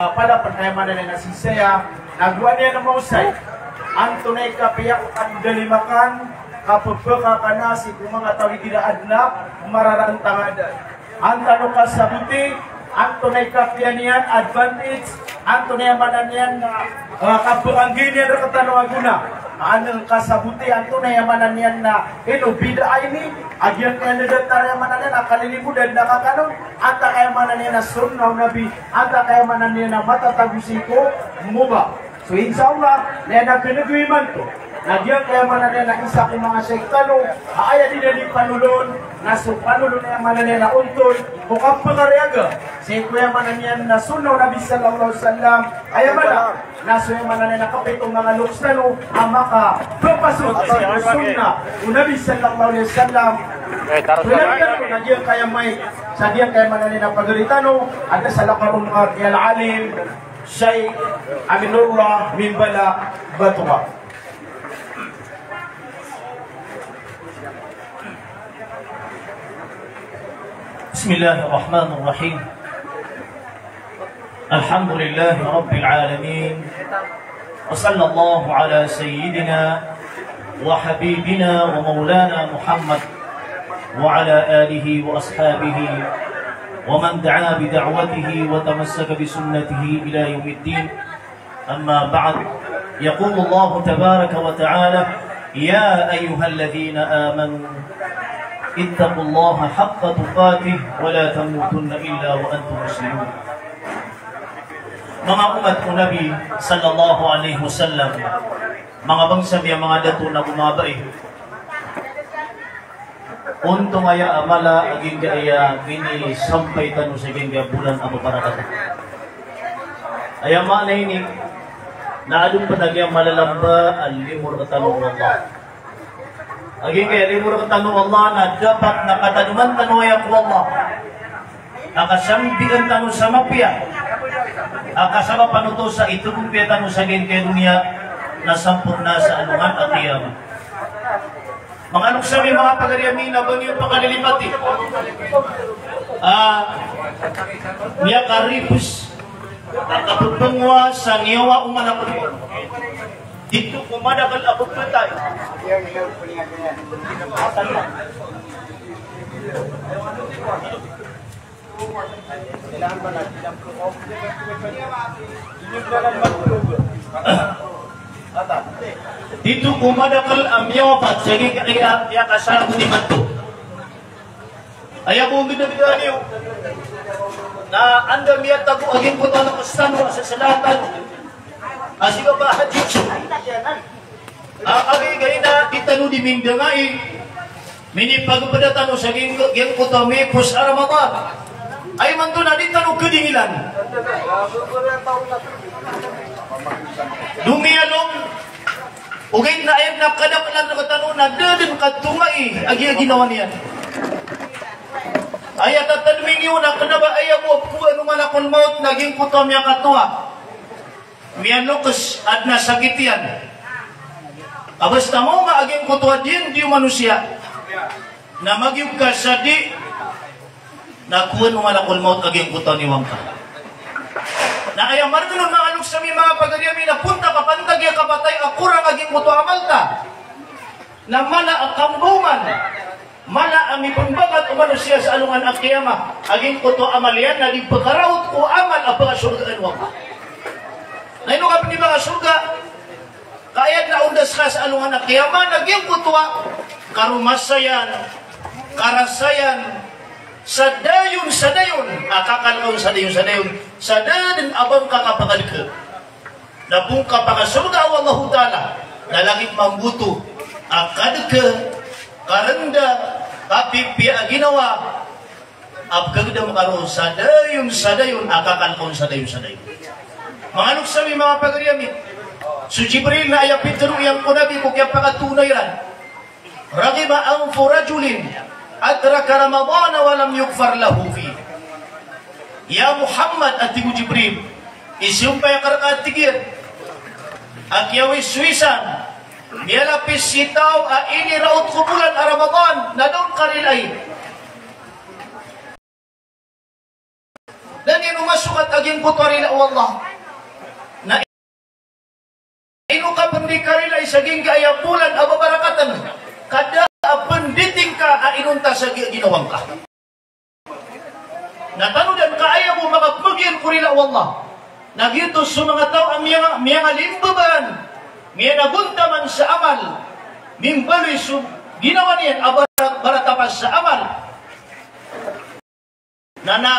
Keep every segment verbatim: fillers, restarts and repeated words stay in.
Kapala pn aya maana niyan na sii saya, na gowani a maosay. Antonaa i kapiya ko kandalimakan, kapphakakan a sii ko manga taw igira adn a mararantang a da. An tano kasaboti, antonaa i kapiya niyan, advantage, antonaa i aya maana niyan na, ah, kapanggiya niyan rktano a gona. An kasaboti, antonaa i aya maana niyan na, ino bid'ah ini, a giyangkaya datar a aya maana niyan na kalilimodan na kakanon, antaa ka aya maana niyan na sunnah o Nabi, antaa ka aya maana niyan na matatago sii ko mubah. So, insha Allah, na aya na kna gawii imanto na giyangkaya maana niyan na isa ko manga shaykh tano a aya dii niyan panolon, na so panolon aya maana niyan na ontol ko kapakariyaga sii ko aya maana niyan na sunnah o Nabi sallallahu alaihi wasallam. Aya maana na so aya maana niyan na kapito manga loks tano a makapapasod sii ko sunnah o Nabi sallallahu alaihi wasallam. So, aya maana na giyangkaya mic, sa giyangkaya maana niyan na pagari tano, adn a salakaw roo a al-alim Shaykh Aminullah Mimbala Batuka. بسم الله الرحمن الرحيم. الحمد لله رب العالمين. وصلى الله على سيدنا وحبيبنا ومولانا محمد وعلى آله وأصحابه ومن دعا بدعوته وتمسك بسنته إلى يوم الدين. أما بعد، يقول الله تبارك وتعالى: يا أيها الذين آمنوا اتقوا الله حق تقاته ولا تموتن إلا وأنتم مسلمون. Manga umat o Nabi sallallahu alaihi wasallam, manga bangsa mi a manga dato nago manga bai. Ontong aya a mala a giyangkaya minisampay tano sa giyangkaya bolan a mabarakat. Aya maana ini na adn pn a giyangkaya malalamba a limo rktano o Allah. A giyangkaya limo rktano o Allah na dapat na katanoman tano aya ko Allah a kasambian tano sa mapiya, a kasabap tano oto sa itogo piya tano sa giyangkaya doniya na samporna sa alongan a qiyamah. Manga loks ami, manga pagari ami, na ba niyo pakalilipati a miyakaripos a kapphangowasa niyawa o malakol mawt. Tito ko madakl a pphantay. Tito ko madakl a miyawapat sa giyangkaya kasalamat imanto. Aya bo ngdngdn iyo na anda miyatago a giyangkoto a loks tano a sasalaatan a sii ka ba hadis. A kagiya ina di tano di mindangay, minipagpda tano sa giyang-, giyangkoto a miyapos a Ramadan. Aya imanto na di tano kadingilan. Domiyalom, ogaid na aya na kadaklan rktano na da dn katongai a giya ginawa niyan. Aya tatadming iyo na kna ba aya bo a kowaan o malakol mawt na giyangkoto a miyakatowa. Miyaloks, adn a sakit iyan. A basta maoma a giyangkoto a diyandi o manosiya na magiyog ka sa di na kowaan o malakol mawt a giyangkoto a niwang ka. Na aya margn on, manga loks ami, manga pagari ami, na pn ta kapantagi a kapatay a korang a giyangkoto a amal ta. Na mala a kambaoman, mala a mipmbangat o manosiya sa alongan a qiyamah a giyangkoto a amal iyan na di pkharaot ko amal a pkasorgaan o Allah. Na ino ka pn di pkasorga? Ka aya dn a ondas ka sa alongan a qiyamah na giyangkoto a karomasayan, karasayan, sa dayon, sa dayon a kakal ka on, sa dayon, sa dayon, sa da dn a ba ngka kapakadka. Na bo ngka pakasorga o Allahu Ta'ala na lagid mamboto a kadka, karnda, kapipiya a ginawa a pkhagdam ka ron sa dayon, sa dayon a kakal ka on, sa dayon, sa dayon. Manga loks ami, manga pagari ami, so Jibril na aya pitharo iyan ko Nabi ko kiyapakatoona iran. Raghiba anfu rajulin adraka Ramadana wa lam yughfar lahu fi. Ya Muhammad, a tig o Jibril, isompay akn rka, a tig iyan, a kiyawiswisan, miyalapis i taw a iniraot ko bolan a Ramadan na da on karilai. Na ino masokat a giyangkoto a rila o Allah? Na ino ka pn di karilai sa giyangkaya bolan a babarakatn? Ka da a pn di tingka a inonta sa giya ginawa ngka. Na tano dn ka aya bo makapmg iyan ko rila o Allah. Na giyoto so manga taw a miyanga-, miyangalimbabaan, miyanagontaman sa amal, mimbaloy so ginawa niyan a bara-, baratapan sa amal. Na, na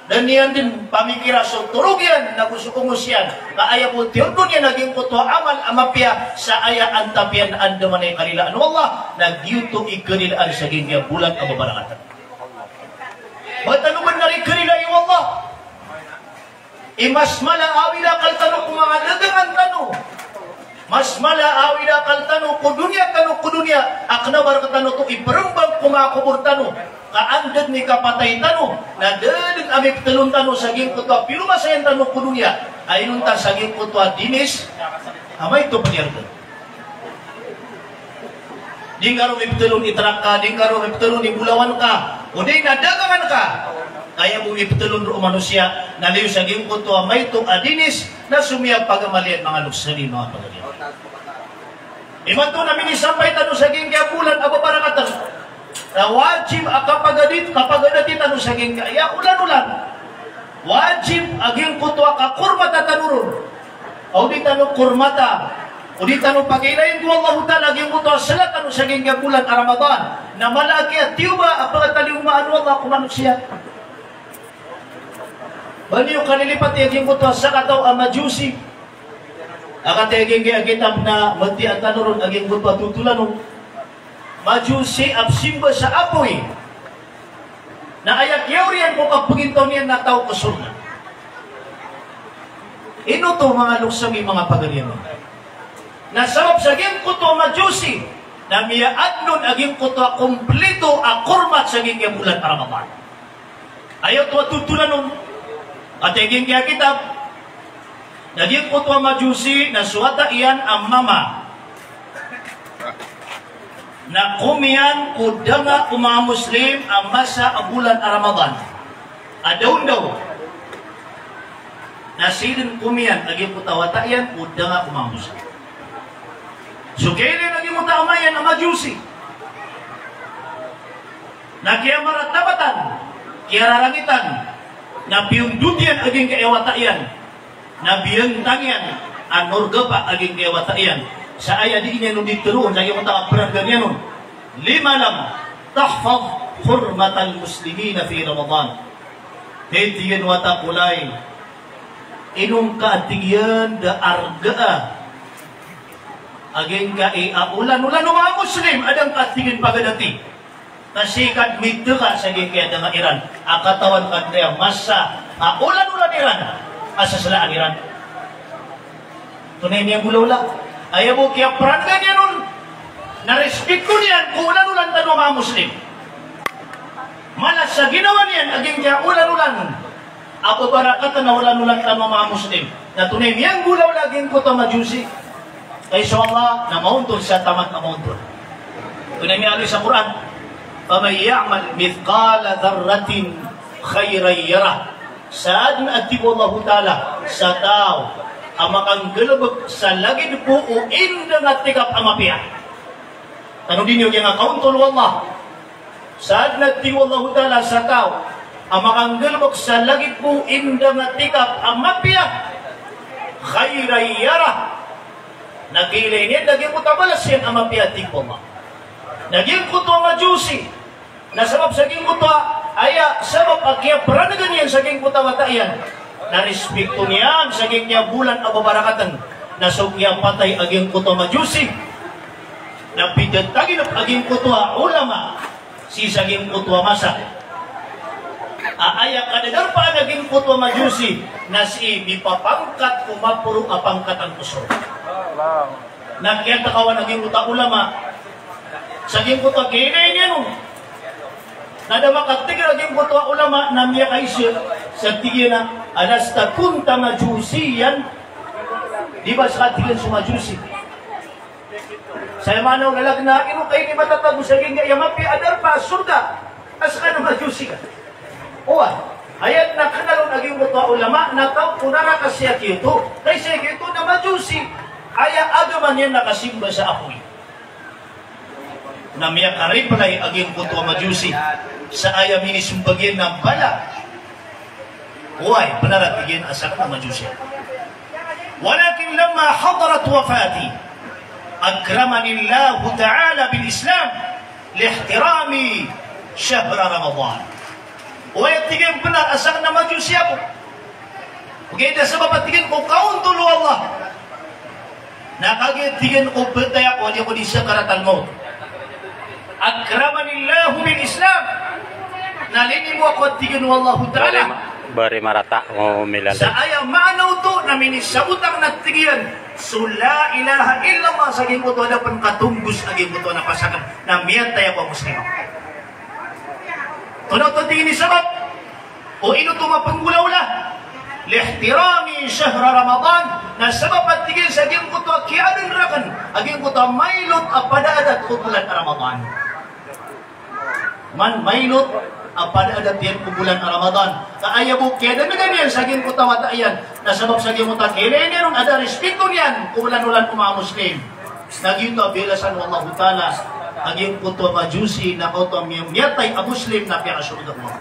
da niyan dn pamikira so torog iyan nago so ongos iyan. Ka aya bo tiyordo niyan a giyangkoto a amal a mapiya sa aya antap iyan a andamanaya i karilaan o Allah, na giyoto i karilaan sa giyangkaya bolan a babarakatn. Ba tano bnar i karilai o Allah? I mas mala a awid a akal tano ko manga dagangan tano. Mas mala a awid a akal tano ko doniya tano ko doniya a kna ba rktano oto iprmbang ko manga kobor tano. Ka anda dn i kapatay tano, na da dn a miptlon tano sa giyangkoto a pilomasayan tano ko doniya a inonta sa giyangkoto a dinis a maito pn i arga. Di ngka ron miptlon i trak ka, di ngka ron miptlon i bolawan ka, odi na dagangan ka. Aya bo miptlon ron o manosiya, na liyo sa giyangkoto a maito a dinis, na so miyapagamal iyan, manga loks ami, manga pagari. Imanto na minisampay tano sa giyangkaya bolan a babarakatn na wajib a kapagadati, kapagadati tano sa giyangkaya olan-olan. Wajib a giyangkoto a kakormata tano ron. Aw di tano kormata, o di tano pagailayn ko Allahu Ta'ala a giyangkoto a sala tano sa giyangkaya bolan a Ramadan, na mala a kiyatiyoba a pagtaliyoma o Allah ko manosiya. Ba niyo kalilipati a giyangkoto a sakataw a Majusi a kataya giyangkaya kitab na matiya tano ron a giyangkoto a totolan on. Majusi a pzimba sa apoy. Na aya kiyaoriyan ko kapagintaw niyan na taw ko sorga. Ino oto, manga loks ami, manga pagari ami? Na sabap sa giyangkoto a Majusi na miyaadn on a giyangkoto a komplito a kormat sa giyangkaya bolan a Ramadan. Aya oto a totolan on, a tig iyan giya kitab, na giyangkoto a Majusi na so wata iyan a mama na komiyan ko danga o manga Muslim a masa a bolan a Ramadan a daondaw. Na sii dn komiyan a giyangkoto a wata iyan ko danga o manga Muslim. So kiyailay a giyangkoto a ama iyan a Majusi na kiyamaratabatan, kiyararangitan, na piyondot iyan a giyangkaya wata iyan, na biyantang iyan a norgapa a giyangkaya wata iyan. Sa aya dii niyan on di tharoon sa giyangkoto a prangga niyan on. Lima lam tahfaz hurmatal muslimina fi Ramadan. Hay, tig iyan, wata ko lay, ino ngka, tig iyan, da argaa a giyangkai a olan-olan o manga Muslim a da ngka, tig iyan, pagadati. Ka sii ka dn miteka sa giyangkaya danga iran a katawan ka dn aya masa a olan-olan iran a sasalaan iran. Tonaa i miyanggolawla? Aya bo kiyaprangga niyan on na rispito niyan ko olan-olan tano a manga Muslim. Mala sa ginawa niyan a giyangkaya olan-olan a babarakatan a olan-olan tano a manga Muslim. Na tonaa i miyanggolawla a giyangkoto a Majusi? Ka insha Allah na maontol sa taman a maontol. Tonaa i miyaaloy sa Qur'an? Faman ya'mal mithqala dharratin khayran yarah. Sadn a tig o Allahu Ta'ala, sa taw a makanggalbk sa lagid bo o indang a tikap a mapiya. Tanodi niyo giyangkai a kaontol o Allah. Sadn a tig o Allahu Ta'ala, sa taw a makanggalbk sa lagid bo o indang a tikap a mapiya, khayran yarah, na kiyailay niyan a giyangkoto a balas iyan a mapiya, tig o Allah. Na giyangkoto a Majusi na sabap sa giyangkoto a, aya sabap a kiyaprangga niyan sa giyangkoto a wata iyan, na rispito niyan sa giyangkaya bolan a babarakatan, na so kiyapatay a giyangkoto a Majusi na pithataginp a giyangkoto a ulama sii sa giyangkoto a masa a aya kadadarpaan a giyangkoto a Majusi na sii mipapangkat ko maporo a pangkatan ko sorga. Na kiyatakawan a giyangkoto a ulama sa giyangkoto a kiyailay niyan on. Na da makatig a giyangkoto a ulama na miyakaisa sa tig iyan a, "Alasta kunta Majusiyan?" Di ba ska, tig iyan, so Majusi? Sa aya maana o lalag na ino ka ini matatago sa giyangkaya mapiya a darpa a sorga a ska na Majusi ka? Oway. Aya na kna ron a giyangkoto a ulama na taw ko naraka si Akhenaton. Kay si Akhenaton na Majusi. Aya agama niyan na kasimba sa apoy. Na miyakareply a giyangkoto a Majusi sa aya minismbag iyan na bala. Oway, bnar a tig iyan a sakn na Majusi. Walakin lamma hadarat wafati, akramani Allahu ta'ala bil Islam lihtirami shahri Ramadan. Oway, tig iyan, bnar a sakn na Majusi ako. Ogaid na sabap a tig iyan ko kaontol o Allah. Na kagiya tig iyan ko btay ako, di ako di sakaratal mawt. Akramani Allahu bil Islam. Na linimo ako, tig iyan, o Allahu Ta'ala. Bari ma-, bari marata, o, milalay. Sa aya maana oto na minisabot akn a tig iyan so la ilaha illallah sa giyangkoto a da pn katonggos a giyangkoto a napas akn na miyatay ako a Muslim. Tonaa oto tig iyan i sabap o ino oto mapanggolawla? Lihtirami shahri Ramadan, na sabap a tig iyan sa giyangkoto a kiyaadn rakn a giyangkoto a mailot a pada adat ko bolan a Ramadan. Man mailot a pada adat iyan ko bolan a Ramadan. Ka aya bo kiyadanagan iyan sa giyangkoto a wata iyan, na sabap sa giyangkoto a kiyailay niyan on a da respect iyan ko olan-olan o manga Muslim. Na giyoto a biyalasan o Allahu Ta'ala a giyangkoto a Majusi na kaoto a miya-, miyatay a Muslim na piyakasorga o Allah.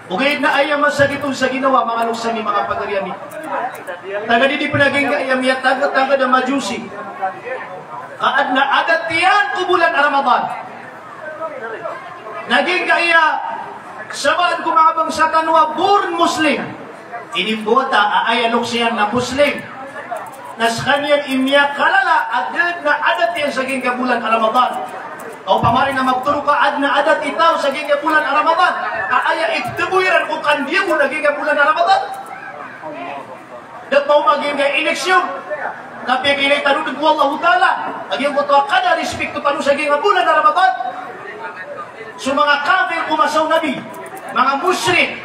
Ogaid na aya masakit on sa ginawa, manga loks ami, manga pagari ami. Taga di di pn a giyangkaya miyatangkd-tangkd a Majusi. Ka adn a adat iyan ko bolan a Ramadan. Na giyangkaya sabaad ko manga bangsa tano a born Muslim. Inimbawata a aya loks iyan na Muslim. Na skaniyan i miyakalala a da dn a adat iyan sa giyangkaya bolan a Ramadan. Ka opama rin na magtoro ka adn a adat i taw sa giyangkaya bolan a Ramadan a aya itbo iran ko kandiyago na giyangkaya bolan a Ramadan. Da pn a giyangkaya eleksyon na piyakailay tano dn ko Allahu Ta'ala a giyangkoto a kada respect tano sa giyangkaya bolan a Ramadan. So manga kafir ko masa o Nabi, manga mushrik,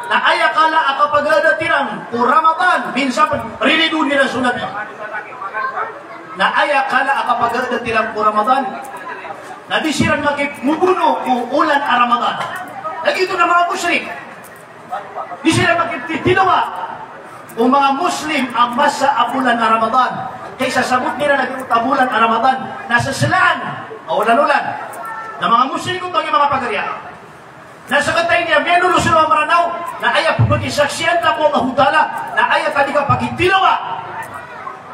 na aya kala a kapagadat iran ko Ramadan, minsan pn riridoon iran so Nabi. Na aya kala a kapagadat iran ko Ramadan, na di siran makipmobono ko olan a Ramadan. Na giyoto na manga mushrik. Di siran makiptitidawa o manga Muslim a masa a bolan a Ramadan. Kay sasabot iran a giyangkoto a bolan a Ramadan na seslaan a olan-olan. Na manga Muslim oto, manga pagari ami. Na sakataw niyan, miyanolosolo a Mranaw, na aya ppakisaksian ta ko Allahu Ta'ala, na aya ta di kapakitidawa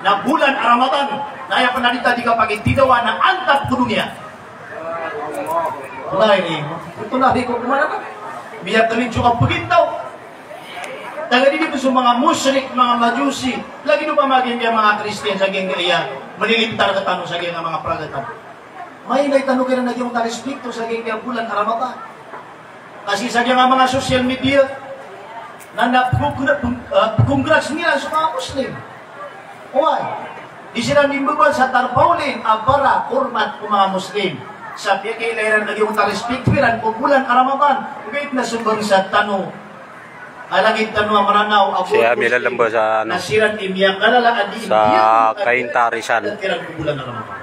na bolan a Ramadan, na aya pn a di ta di kapakitidawa na antap ko doniya. Wala ini. Ito na di ko kumana. Miyakalidjo ka pgintaw. Taga di di pn so manga mushrik, manga Majusi. Lagid o pamaging iyan manga Kristiyan sa giyangkaya minilintar rktano sa giyangkaya manga pragatan. Mailay tano kiran a giyangkoto a respect sa giyangkaya bolan a Ramadan. Kasi sa giyangkaya manga social media, na, na pgonggra-, pg-, ah, pgonggrats iran so manga Muslim. Oway. Di siran di mbabal sa tarpaulin a bara hormat ko manga Muslim. Sa piyakailay iran a giyangkoto a respect iran ko bolan a Ramadan. Ogaid na so bangsa tano a lagid tano a Mranaw a siya milalamba sa, ano, na siran i miyakalala a di sa Kainta, Rizal. Kiran ko bolan a Ramadan.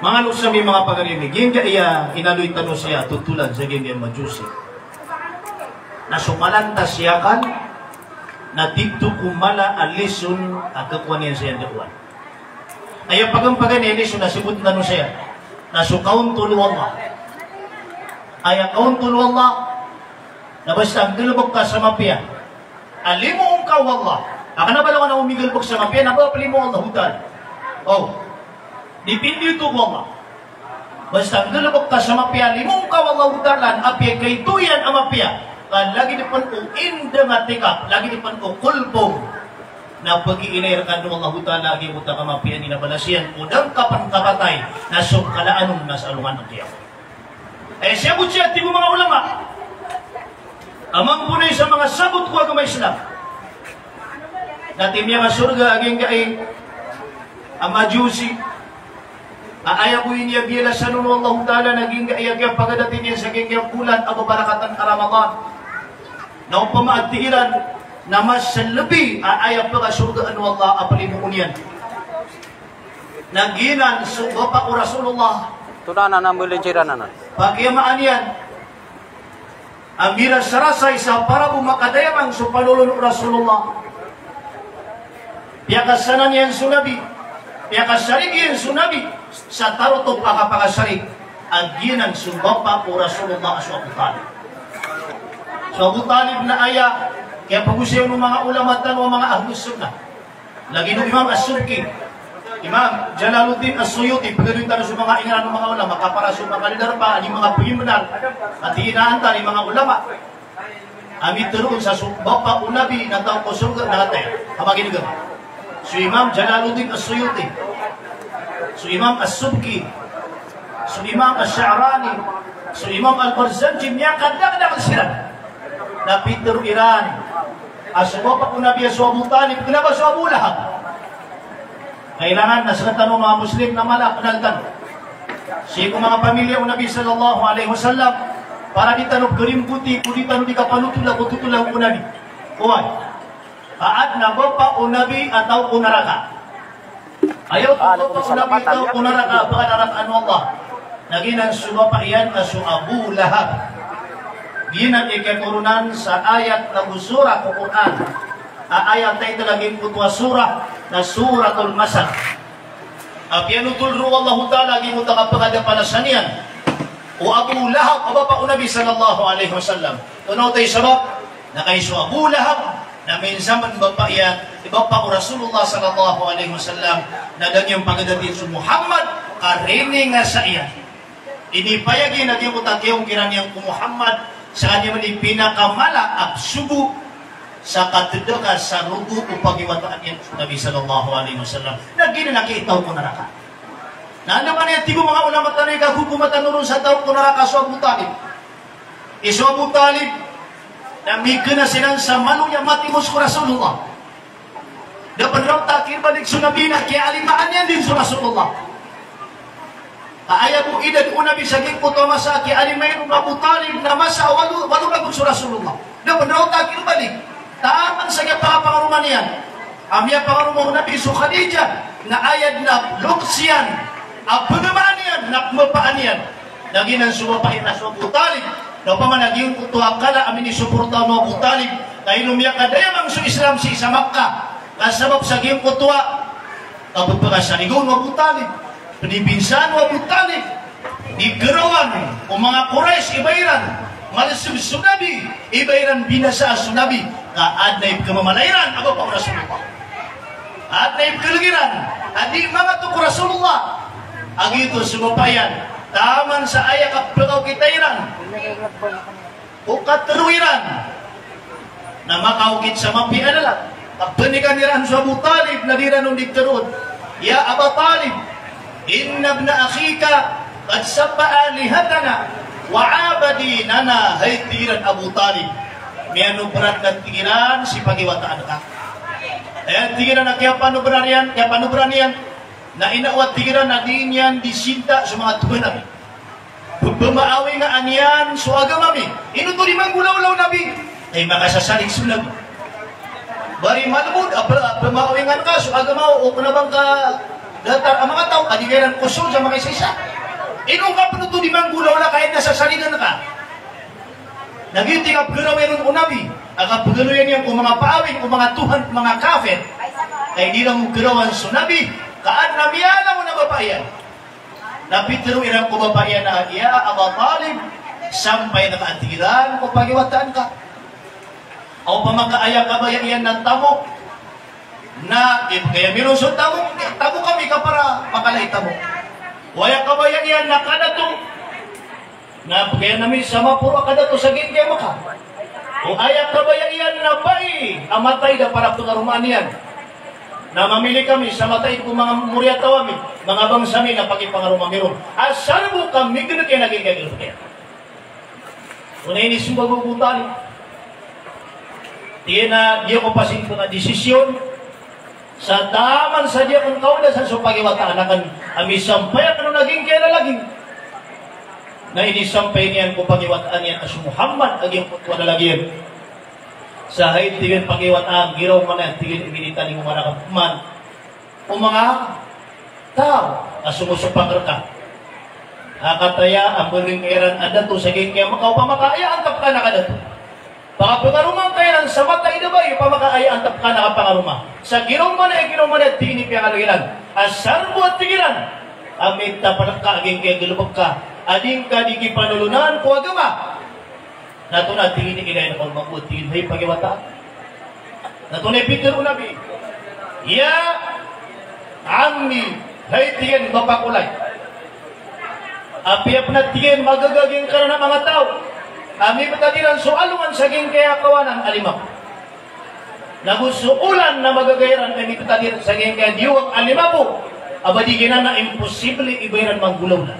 Manga loks ami, manga pagari ami, giyangkaya inaloy tano siya totolan sa giyangkaya Majusi. Na so malantas i akal, na tito ko mala a lison a kakowa niyan sa iyandakwan. Aya paganay a lison na sabot tano siya na so kaontol o Allah. Aya kaontol o Allah, na basta nggalbk ka sa mapiya a limoon ka o Allah. A kna ba langon a migalbk sa mapiya na ba plimo o Allahu Ta'ala. O, dipindi oto ko Allah. Basta nggalbk ka sa mapiya, limoon ka o Allahu Ta'ala, apiya kaito iyan a mapiya. Ka lagid pn o indng a tikap, lagid pn o kolbong. Na pagiilay rka o Allahu Ta'ala a giyangkoto a kamapiya niyan na balas iyan ko da ngka pn kapatay, na so kalaan on na sa alongan a qiyamah. Aya siyabot siya, tig o manga ulama a mambo na isa manga sabot ko agama Islam, na tig iyan a sorga a giyangkai a Majusi a aya bo ini a biyalasan on o Allahu Ta'ala na giyangkai a kiyapagadatin iyan sa giyangkai a bolan a babarakatan a Ramadan. Na opama a tig iran na mas lbi a aya pkasorgaan o Allah a plimoon iyan na giyanan so bapa o Rasulullah. Ito na, na, na, muli siran na, na. Pakiyamaan iyan. A mirasarasay sa para bo makadayamang so panolon o Rasulullah. Piyakasanan iyan so Nabi, piyakasarigiyan so Nabi sa tarotop a kapakasarig a giyanan so bapa o Rasulullah a so Abu Talib. So Abu Talib na aya kiyapagosayan o manga ulama tano a manga Ahlus Sunnah. Lagid o Imam As-Subki, Imam Jalaluddin As-Suyuti, pagaloy tano so manga ingaran o manga ulama, ka para so manga lidarpa a di manga pagimbenar a tiinaan tano i manga ulama a mitero on sa so bapa o Nabi na taw ko sorga na kataya. Ka maginegam so Imam Jalaluddin As-Suyuti, so Imam As-Subki, so Imam Ash-Sha'rani, so Imam Al-Barzanji, miyakadakdakl siran na pitero iran a so bapa o Nabi a so Abu Talib, kena ba so Abu Lahab. Kailangan na sekatano manga Muslim na mala a kenal tano sii ko manga pamilya o Nabi sallallahu alaihi wasallam, para di tano pegerimpoti ko di tano di kapanotola ko totola o Nabi. Oway. Ka aden a bapa o Nabi a taw ko naraka. Aya oto a bapa o Nabi a taw ko naraka, a pekadarakaan o Allah, na giyanan so bapa iyan a so Abu Lahab. Giyanan i kiyatoronan sa ayat ago surah ko Qur'an. A ayat a ito lagid oto a surah na Suratul Masad. A piyanotol roo o Allahu Ta'ala lagid oto a kapekadapanasan iyan o Abu Lahab a bapa o Nabi sallallahu alaihi wasallam. Tonaa oto i sabap? Na kay so Abu Lahab na minsan man bapa iyan, i bapa o Rasulullah sallallahu alaihi wasallam, na da niyan pagadatin so Muhammad, ka rininga sa iyan. Inipayag iyan a giyangkoto a kiyongkiran iyan ko Muhammad, sa kaniyan man i pinakamala a sogo sa katedaka sa rogo o pagiwataan iyan ko Nabi sallallahu alaihi wasallam. Na giyanan a kiyataw ko naraka. Na anda man aya tig o manga ulama tano i kagogoman tano ron sa taw ko naraka so Abu Talib. I so Abu Talib na migena siran sa malo niyan matimos ko Rasulullah. Da pen raota a kirbalik so Nabi na kiyaalimaan iyan den so Rasulullah. Ka aya bo idad o Nabi sa giyangkoto a masa a kiyaalimaan iyan o Abu Talib na masa a walo, walo ragon so Rasulullah. Da pen raota a kirbalik. Taman sa giya pakapangaroma niyan a miyapangaroma o Nabi so Khadijah, na aya den a loks iyan a pegamaan iyan na pembapaan iyan. Na giyanan so bapa iyan a so Abu Talib. Na opama na giyangkoto a kala a minisuporta o Abu Talib, ka ino miyakadayamang so Islam sii sa Makkah, ka sabap sa giyangkoto a kapepakasarigen o Abu Talib, penibinsaan o Abu Talib, di kerawan o manga Quraysh i ba iran maleseb so Nabi, i ba iran binasa so Nabi, ka aden a ipekemamala iran a bapa o Rasulullah. Aden a ipekeleng iran a di mangato ko Rasulullah. A giyoto so bapa iyan, taman sa aya kapekaokita iran o katero iran na makaokit sa mapiya a lalag. Ka penikan iran so Abu Talib na di iran on di teroon, "Ya Aba Talib, inna ibna akhika qad sabba alihatana wa abada dinana." Hay, tig iran, Abu Talib, miyanobra den, tig iran, si pagiwataan ka. Aya tig iran a kiyapanobra niyan, kiyapanobra niyan na ino a, tig iran, a di niyan di sinta so manga tohan ami. Pemaawingan iyan so agama mi. Ino oto di manggolawla o Nabi? Ay, makasasarig so Nabi. Bari malemod a pe-, pemaawingan ka so agama o, o kena ba ngka datar a manga taw a di ka iran kosold sa makaisaisa. Ino ka pen oto di manggolawla ka aya na sasarigan ka? Na giyoto i kapegarawi ron o Nabi a kapegaloyan iyan ko manga paawing, ko manga tohan, ko manga kafir. Ay di ran gerawan so Nabi, ka aden a miyalangon a bapa iyan. Na pitero iran ko bapa iyan a, "Ya Aba Talib, sampayan ka, tig iran, ko pagiwataan ka. Opama ka aya kabaya iyan na tamok, na ipegaya mi ron so tamok, tamok ami ka para makala i tamok. O aya kabaya iyan na kadato, na pegayan ami sa maporo a kadato sa giyangkaya Makkah. O aya kabaya iyan na bai a mataid a para pengaromaan iyan, na mamili kami sa mataid ko manga moriyataw ami, manga bangsa mi, na pakipangaroma mi ron. Asar bo ka migenek iyan a giyangkaya." Tonaa i inisembag o Abu Talib? Tig iyan a, "Di ako pasin pengadesisyon sa taman sa di ako ngka odasan so pagiwataan aken a misampay aken on a giyangkaya lalag." Na inisampay niyan ko pagiwataan iyan a so Muhammad a giyangkoto a lalag iyan. Sa hay, tig iyan, pagiwataan, giraw man, tig iyan, iminitaning o manga, man, o manga taw a somosopak reka. A kataya a mbaling ka iran a dato sa giyangkaya Maka, opama ka aya antap ka na ka dato. Pakapangaroma ka iran sa mata i da bai, opama ka aya antap ka na ka pangaroma. Sa giraw man aya, giraw man aya, tig iyan i piyakaloy iran. Asar bo a tig iran a mitapadak ka a giyangkaya galbk ka a di ngka di kipanolonan ko agama. Na tonaa tig iyan i ilay na kaoma ko, tig iyan, hay pagiwataan. Na tonaa i pitharo o Nabi, ya ammi, hay tig iyan bapa ko lay. Apiya pn a tig iyan magaga giyangkanan a manga taw a mibtad iran so alongan sa giyangkaya kawanan a lima ko. Nago so olan na magaga iran a mibtad iran sa giyangkaya diwang a lima ko, a ba di giyanan a imposible i ba iran manggolawla.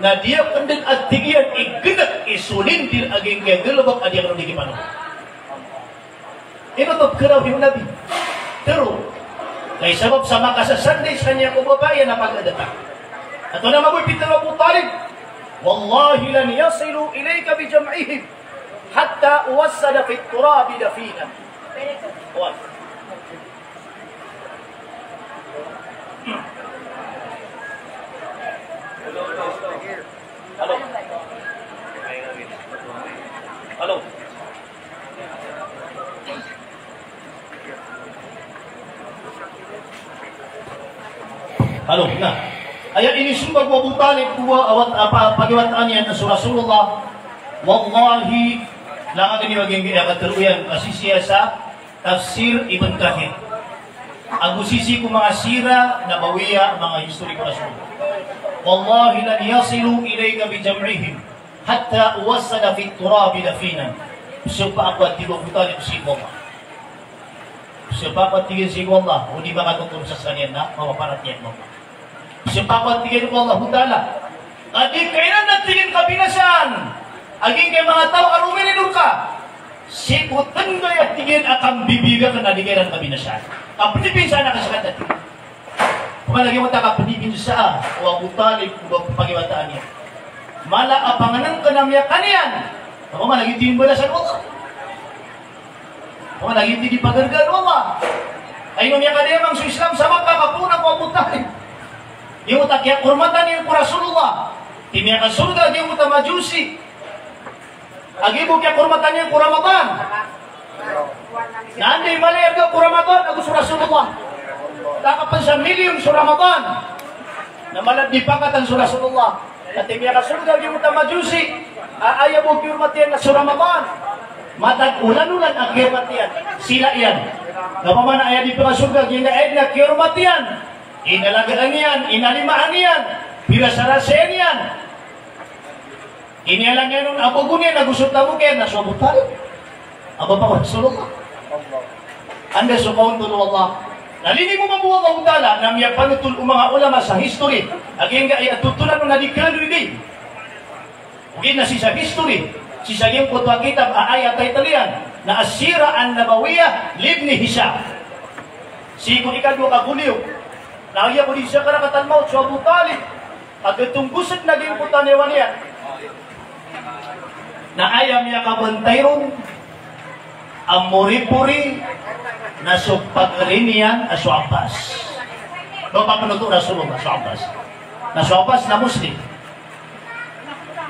Na di akn dn a tig iyan ignk i solindir a giyangkaya galbk a di akn on di kipano. Ino oto pkharaw o Nabi? Tharo. Kay sabap sa makasasandi skaniyan ko bapa iyan a pagadata. Antonaa mambo i pitharo o Abu Talib? Wallahi lan yasilu ilayka bi jam'ihim hatta uwassada fit turabi dafinan. Wan. Halo. Halo. Halo, na. Aya inismbag o Abu Talib ko a, a, a, pagiwataan iyan a so Rasulullah. Wallahi, langon a giyangkaya katharo iyan a sii sa tafsir Ibn Kathir. Ago sii ko manga sira Nabawiyah, manga history ko Rasulullah. Wallahi lan yasilu ilayka bi jam'ihim hatta uwassada fit turabi dafinan. Pzapa ako, a tig o Abu Talib, sii ko Allah. Pzapa ako, tig iyan, sii ko Allah, o di makatotoon sa skaniyan na mapaparatiyaya ko Allah. Pzapa ako, tig iyan, ko Allahu Ta'ala a di ka iran, a tig iyan, kabinasaan a giyangkaya manga taw a romirid rka sii ko tnggay, a tig iyan, a kambibiyag akn a di ka iran kabinasaan. Kapnipinsa na ka skaniyan. Opama na giyoto a kapnipinsa o Abu Talib ko pagiwataan iyan. Mala a pangnngkn a miyakaniyan. Opama na giyoto i mbalasan o Allah. Opama na giyoto i di pagargaan o Allah. Ay, ino miyakadiyamang so Islam sa Makkah, kapoon ko Abu Talib. Giyoto a kiyakormatan iyan ko Rasulullah. Tig iyan a miyakasorga giyoto a Majusi a giya bo kiyakormatan iyan ko Ramadan. Na anda i mala i arga ko Ramadan ago so Rasulullah? Taka pn sa milyon so Ramadan. Na mala di pangkatan so Rasulullah. Ati miyakasorga giyoto a Majusi a aya bo kiyormat iyan na so Ramadan. Matag olan-olan a kiyormat iyan. Sila iyan. Na opama na aya di pakasorga giya na aya dn a kiyormat iyan. Inalagaan iyan, inalimaan iyan, pirasarasayan iyan. Iniyalang iyan on a bago niyan ago so tamok iyan na so Abu Talib a bapa o Rasulullah. Anda so kaontol o Allah? Na linimo mambo o Allahu Ta'ala na miyapanotol o manga ulama sa history a giyangkaya totolan on a di kaloy di. Ogaid na sii sa history, sii sa giyangkoto a kitab a aya title iyan na As-Sirah An-Nabawiyah li Ibn Hisham. Sii ko ikadowa ka volume, na aya bo di sakaratul mawt so Abu Talib a katonggos dn a giyangkoto a niyawa niyan. Na aya miyakabantay ron a moripori na so pagari niyan a so Abbas. Bapa pn oto o Rasulullah, so Abbas. Na so Abbas na Muslim.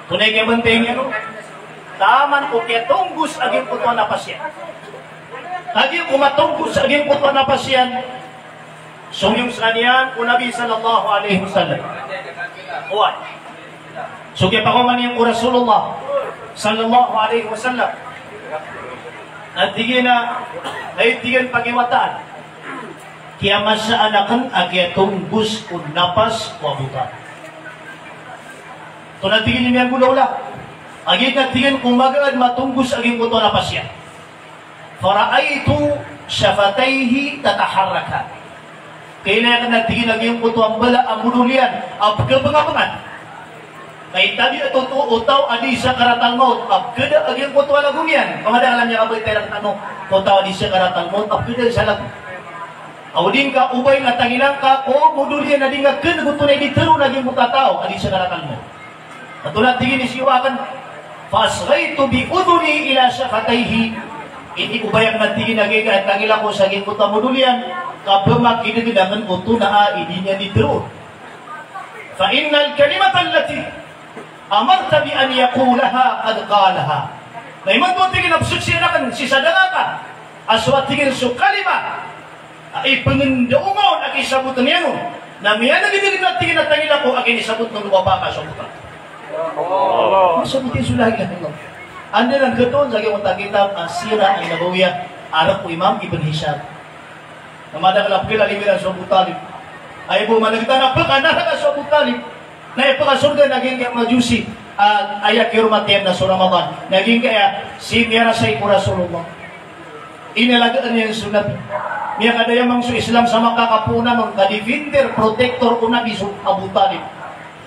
Tonaa i kiyabantay niyan on? Taman ko kiyatonggos a giyangkoto a napas iyan. Kagiya ko matonggos a giyangkoto a napas iyan, somiyong skaniyan o Nabi sallallahu alaihi wasallam. Oway. So kiyapakaoma niyan ko Rasulullah sallallahu alaihi wasallam. Na tig iyan a, hay tig iyan, pagiwataan. Kiyamasaan akn a kiyatonggos o napas o Abu Talib. Tonaa tig iyan i miyanggolawla? Kagiya tig iyan ko magaan matonggos a giyangkoto a napas iyan. Fara'aytu shafatayhi tataharrakan. Kailay akn a tig iyan a giyangkoto a mbala a modol iyan a pkhabngabngan. Kay tabiat oto o taw a di sakaratul mawt a pkhada a giyangkoto a lago niyan. Pamada alam niyan a ba ito iran ano, ko taw a di sakaratul mawt a pkhada sa lago. Aw di ngka obay na tangila ngka ko modol iyan a di ngka kn goto na i di tharoon a giyangkoto a taw a di sakaratul mawt. Antonaa tig iyan i siyowa akn? Fa asghaytu bi udhuni ila shafatayhi. Inobay akn a tig iyan a giyangkaya tangila ko sa giyangkoto a modol iyan, ka ba makidgd akn oto na a di niyan di tharoon. Fa innal kalimata allati Amarta bi an yaqulaha qad qalaha. Na imanto a tig iyan a pzaksian akn sii sa da ngka a so a tig iyan so kalima a ipngndaongaw a kisabotn iyan on, na miyangnngd a tig iyan a tangila ko a kinisabotn o lopa ka so bota. Masabot iyan so la ilaha illallah. Anda nan khatoon sa giyangkoto a kitab a Sirah An-Nabawiyah a rk o Imam Ibn Hisham. Na madakl a pkhalalimiran so Abu Talib. Aya bo mangnngtan a pkhanaraka so Abu Talib na aya pkhasorga na giyangkaya Majusi a aya kiyormat iyan na so Ramadan. Na giyangkaya sii miyarasay ko Rasulullah. Inalagaan iyan so Nabi. Miyakadayamang so Islam sa Makkah, kapoonan on ka defender, protector o Nabi so Abu Talib.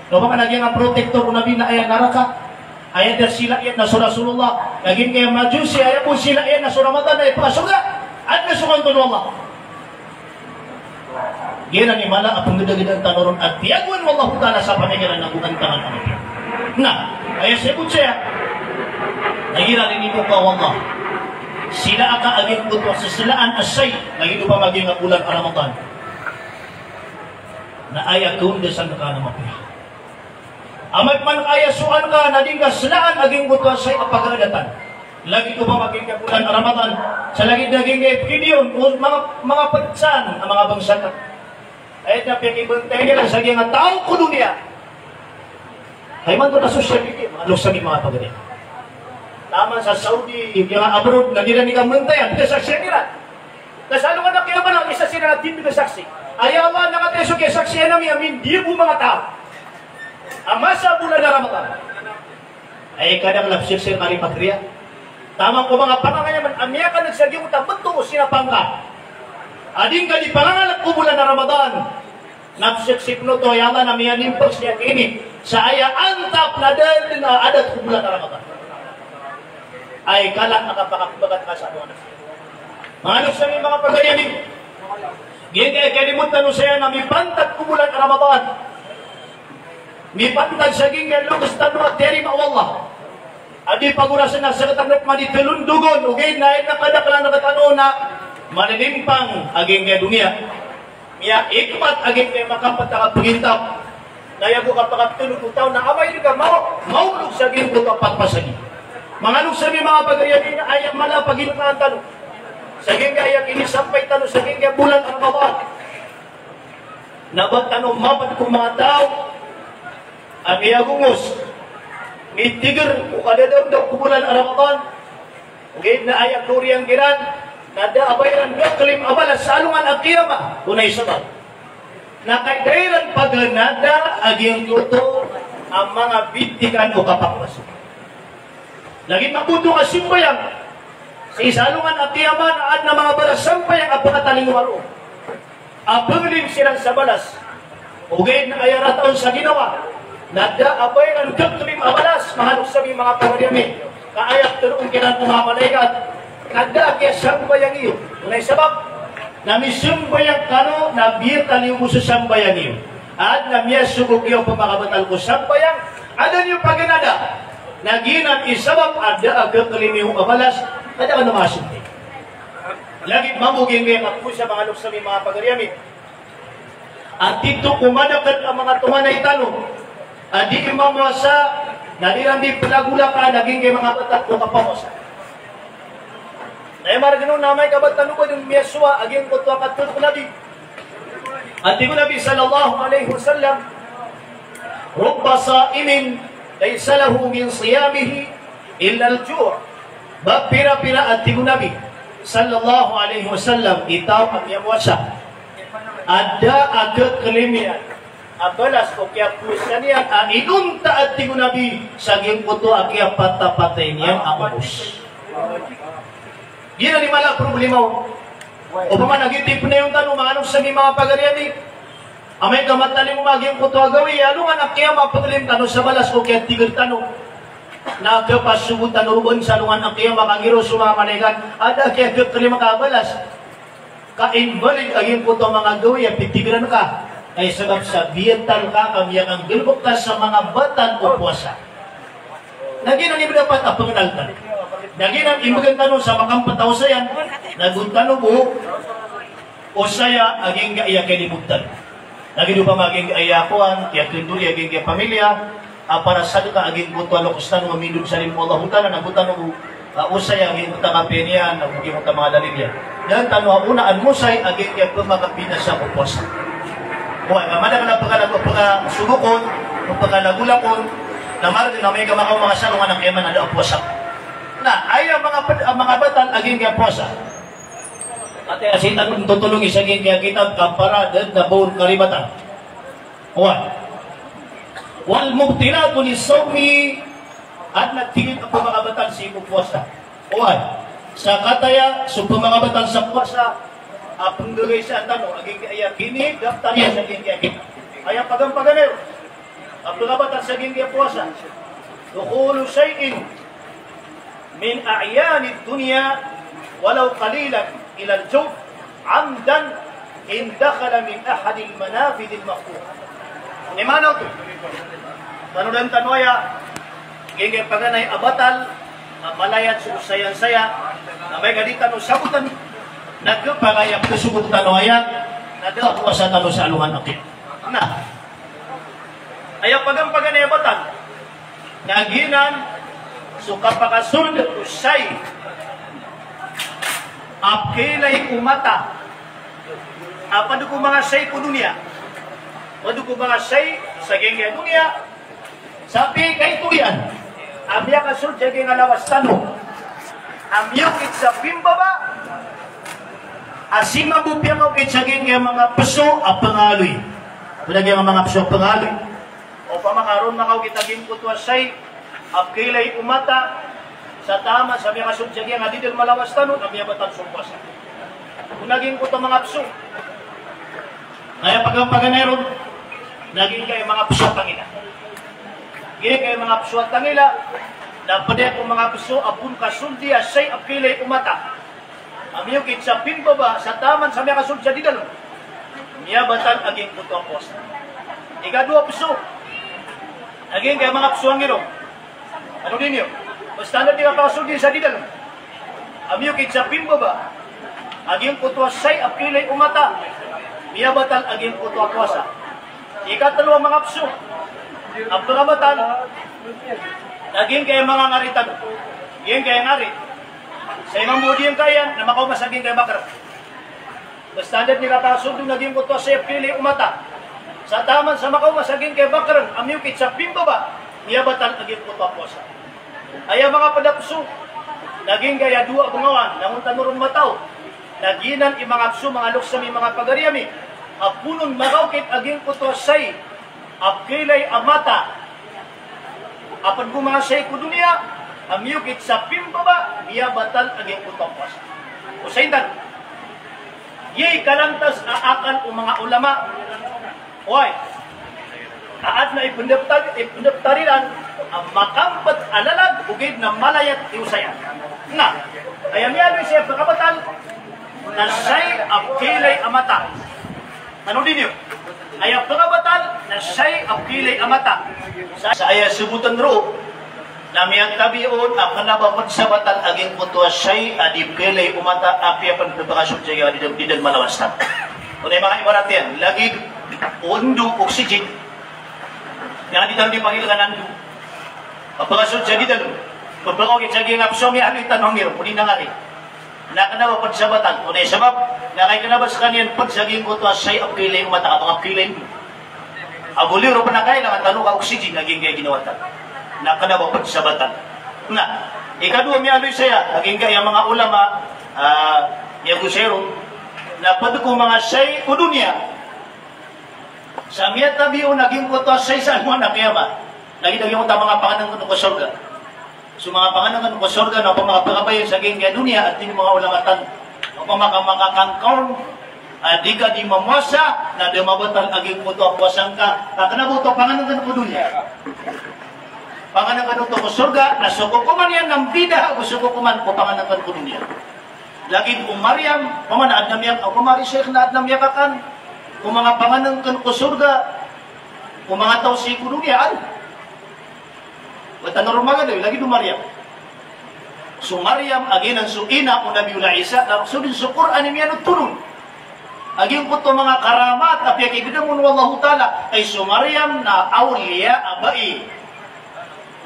Na opama na giyangkaya protector o Nabi na aya naraka, aya da sila iyan na so Rasulullah. Na giyangkaya Majusi, aya bo sila iyan na so Ramadan na aya pkhasorga. Adn a so kanto o Allah. Giyanan i mala a pnggdagdaan tano ron a tiyagoan o Allahu Ta'ala sa pamikiran ago antaman a mapiya. Na aya sii bo saya, na igira initokaw o Allah, sila aka a giyangkoto a seslaan a say, lagid opama giyangkaya bolan a Ramadan, na aya kaondasan ka na mapiya. Amay pman ka aya sowaan ka na di ngka slaan a giyangkoto a say a pagaadatan, lagid opama giyangkaya bolan a Ramadan, sa lagid a giyangkaya pkhaadn on o manga, manga pd san a manga bangsa ta. Aya na piyakibantay iran sa giyangkaya taw ko doniya. Aya imanto na social media, manga loks ami, manga pagari. Taman sa Saudi, giyangkaya abroad, na di iran di kamantayan, pkasaksian iran. Na sa alongan a kiyamah na isa siran a di pkasaksi. Aya Allah, na katii so kiyasaksian ami a mindiya bo manga taw a masa bolan a Ramadan. Ay, kadakl a psirsir ka di pagriya. Taman ko manga pangangayaman a miyakaneg sa giyangkoto a bto o sinapang ka a di ngka di pangangalk ko bolan a Ramadan. Na psirsir pn oto, ya Allah, na miyanimpag siya kini sa aya antap na da dn a adat ko bolan a Ramadan. Ay, kala a kapakapbagat ka sa alongan a Manga loks ami, manga pagari ami, giyangkaya kalimood tano saya na mipantag ko bolan a Ramadan. Mipantag sa giyangkaya loks tano a tiyarima o Allah a di pagorasen a sktano pman i tlo ndogon, ogaid na aya kadaklan rktano na maninimpang a giyangkaya doniya. Miyaikmat a giyangkaya makapat a kapagintap. Na aya bo kapakaptlo ko taw na amay di ka maw-, maolog sa giyangkoto a pat pasagi. Manga loks ami, manga pagari ami, na aya mala a pagintaan tano sa giyangkaya kinisampay tano sa giyangkaya bolan a Ramadan, na ba tano mapd ko manga taw a miyagongos, mitigr ko kadadawndaw ko bolan a Ramadan. Ogaid na aya koriyang kiran na da a ba iran khaklima a balas sa alongan a kiyamah. Onay sabap na kay da iran paganada a giyangkoto a manga bitikan o kapakbas. Lagid mambo oto a simbayang sii sa alongan a kiyamah na adn a manga barasambayang a pkhatalingoma roo a pnglim siran sa balas. Ogaid na aya rata on sa ginawa na da a ba iran khaklima a balas, manga loks ami, manga pagari ami. Ka aya ptharoon kiran o manga malaikat na da a kiyasambayang iyo. Onay sabap na misambayang kano na biyatal iyo bo so sambayang iyo. Adn a miyasogo kiyo pmakabatal ko sambayang a da niyo paganada. Na giyanan i sabap a da a khaklima iyo a balas, ka da kano masogo. Lagid mambo giyangkaya kapowasa, manga loks ami, manga pagari ami, a tito ko madakl a manga tonganay tano a di mamowasa, na di iran di plagolakan a giyangkaya manga batal ko kapowasa. Na aya margn on na amay ka ba tano bo dn miyasowa a giyangkoto a katharo o Nabi. A tig o Nabi sallallahu alaihi wasallam, "Rubba saimin laysa lahu min siyamihi illal ju'." Ba pirapira, a tig o Nabi sallallahu alaihi wasallam, i taw a miyamowasa a da a khaklima iyan a balas o kiyapowasa niyan a inonta, a tig o Nabi, sa giyangkoto a kiyapatapatay niyan a obos. Giyanan i mala a problema on. Opama na giyoto i pnayon tano, manga loks ami, manga pagari ami, amay ka matalingoma a giyangkoto a gawii a alongan a kiyamah a pnglim tano sa balas o kiyatigr tano, na khapasogo tano roo sa alongan a kiyamah ka giraw so manga malaikat a da a kiyakhaklima ka a balas. Ka invalid a giyangkoto a manga gawii a pitigrn ka, ka aya sabap sa biyatal ka, ka miyakanggalbk ka sa manga batal o powasa. Na giyanan i dapat a pngnal tano. Na giyanan i mbgan tano sa makampataw saya, na go tano bo osaya a giyangkaya kalimood tano. Lagid opama giyangkaya kowan, kiyatondoli a giyangkaya pamilya, a para sadka a giyangkoto a loks tano a mindod sa limo o Allahu Ta'ala, na go tano, ah, osaya giyangkoto a kapiya niyan, na go giyangkoto a manga dalil iyan. Da tano a onaan mosay a giyangkaya pmakabinasa ko powasa. Oway, ka madakl a pkalago, pkasobok on, pkalagolak on, na margn a amay ka makaoma ka sa alongan a kiyamat na da a powasa. Na aya manga pd-, a manga batal a giyangkaya powasa. Ati a sii tano totolongi sa giyangkaya kitab ka para da dn a ba on karibatan. Oway. Wal mubtilatu lis-sawmi, adn a tig iyan a pmakabatal sii ko powasa. Oway. Sakataya so pmakabatal sa powasa a pnggagaysaan tano a giyangkaya kinidaptar iyan sa giyangkaya kitab. Aya pagampaganay ron a pmakabatal sa giyangkaya powasa. Dukhulu shay'in min a'yanid dunya walaw qalilan ilal jawf amdan in dakhala min ahadil manafidil maftuhah. Ino i maana oto? Tanodan tano aya giyangkaya paganay a batal a malayat so sayan saya, na amay ka di tano sabotn, na khapakay a pkhasobok tano aya na da a powasa tano sa alongan a kiyamat. Na aya pagampaganay a batal na giyanan so kapakasold o shay a pkhailay o mata a pd ko manga shay ko doniya. Pd ko manga shay sa giyangkaya doniya. Sa piyakaito iyan a miyakasold sa giyangkaya lawas tano a miyokit sa pimbaba a sii mambo piyakaokit sa giyangkaya manga pso a pngaloy. Pd a giyangkaya manga pso a pngaloy. Opama ka ron makaokit a giyangkoto a shay a pkhailay o mata sa taman sa miyakasold sa giyangkaya di dn malawas tano na miyabatal so powasa. Go na giyangkoto a manga pso. Na aya pagampaganay ron na giyangkaya manga pso a tangila. Giyangkaya manga pso a tangila na pd aya ko manga pso a pon kasoldi a shay a pkhailay o mata a miyokit sa pimbaba sa taman sa miyakasold sa di dalm. Miyabatal a giyangkoto a powasa. Ikadowa a pso a giyangkaya manga pso a ngirong. Ano dn iyo? Basta na di kapakasold sa di dalm a miyokit sa pimbaba a giyangkoto a shay a pkhailay o mata. Miyabatal a giyangkoto a powasa. Ikatlo a manga pso a pkabatal na giyangkaya manga ngari tano. Giyangkaya ngari. Sa imam bo giyangkaya na makaoma sa giyangkaya bakrn. Basta na di kapakasold a giyangkoto a shay a pkhailay o mata sa taman sa makaoma sa giyangkaya bakrn a miyokit sa pimbaba, miyabatal a giyangkoto a powasa. Aya manga pd a pso na giyangkaya dowa a bngawan, langon tano ron mataw, na giyanan i manga pso, manga loks ami, manga pagari ami, a phoon on makaokit a giyangkoto a shay a pkhailay a mata a pd ko manga shay ko doniya a miyokit sa pimbaba, miyabatal a giyangkoto a powasa. Osayin tano, aya i kalantas a akal o manga ulama, oway, a adn a ipndaptar, ipndaptar iran a makambta a lalag ogaid na malayat i osayan. Na aya miyaaloy saya pkabatal na shay a pkhailay a mata. Ano dn iyo? Aya pkabatal na shay a pkhailay a mata. Sa, sa aya sabotn roo na miyatabi on a kna ba pd sa batal a giyangkoto a shay a di pkhailay o mata a apiya pn pphakasold sa giyangkaya di dn, di dn malawas tano. Tonaa i manga ibarat iyan, lagid o ndo, oxygen. Giyangkaya di tano di pagilkan a ndo a pphakasold sa di dn, pphakaokit sa giyangkaya pso a miyaaloy tano a ngirong, odi na ngari. Na kna ba pd sa batal, tonaa i sabap? Na kay kna ba skaniyan pd sa giyangkoto a shay a pkhailay o mata, ka ba pkhailay o ndo. Ago liyo ron pn a kailangan tano ka oxygen a giyangkaya ginawa tano. Na kna ba pd sa batal. Na ikadowa a miyaaloy saya a giyangkaya manga ulama, ah, miyago saya ron, na pd ko manga shay ko doniya sa miyatabi on a giyangkoto a shay sa alongan a kiyamat. Lagid a giyangkoto a manga pangnngkn ko sorga. So manga pangnngkn ko sorga na opama ka pkabaya sa giyangkaya doniya, a tig o manga ulama tano, opama ka makakangkaw, a di ka di mamowasa, na da mabatal a giyangkoto a powasa ngka, ka kna ba oto a pangnngkn ko doniya. Pangnngkn oto ko sorga, na so kokoman iyan na mbida ago so kokoman ko pangnngkn ko doniya. Lagid o Maryam, opama na adn a miyak-, opama i Sheikh na adn a miyakakan ko manga pangnngkn ko sorga o manga taw sii ko doniya, an? Ba tano ron magadaw, lagid o Maryam. So Maryam, a giyanan so ina o Nabiyullah Isa, na so dn so Qur'an i miyanotol on a giyangkoto a manga karamat a piyakidadam on o Allahu Ta'ala, ay so Maryam na awliya a bai.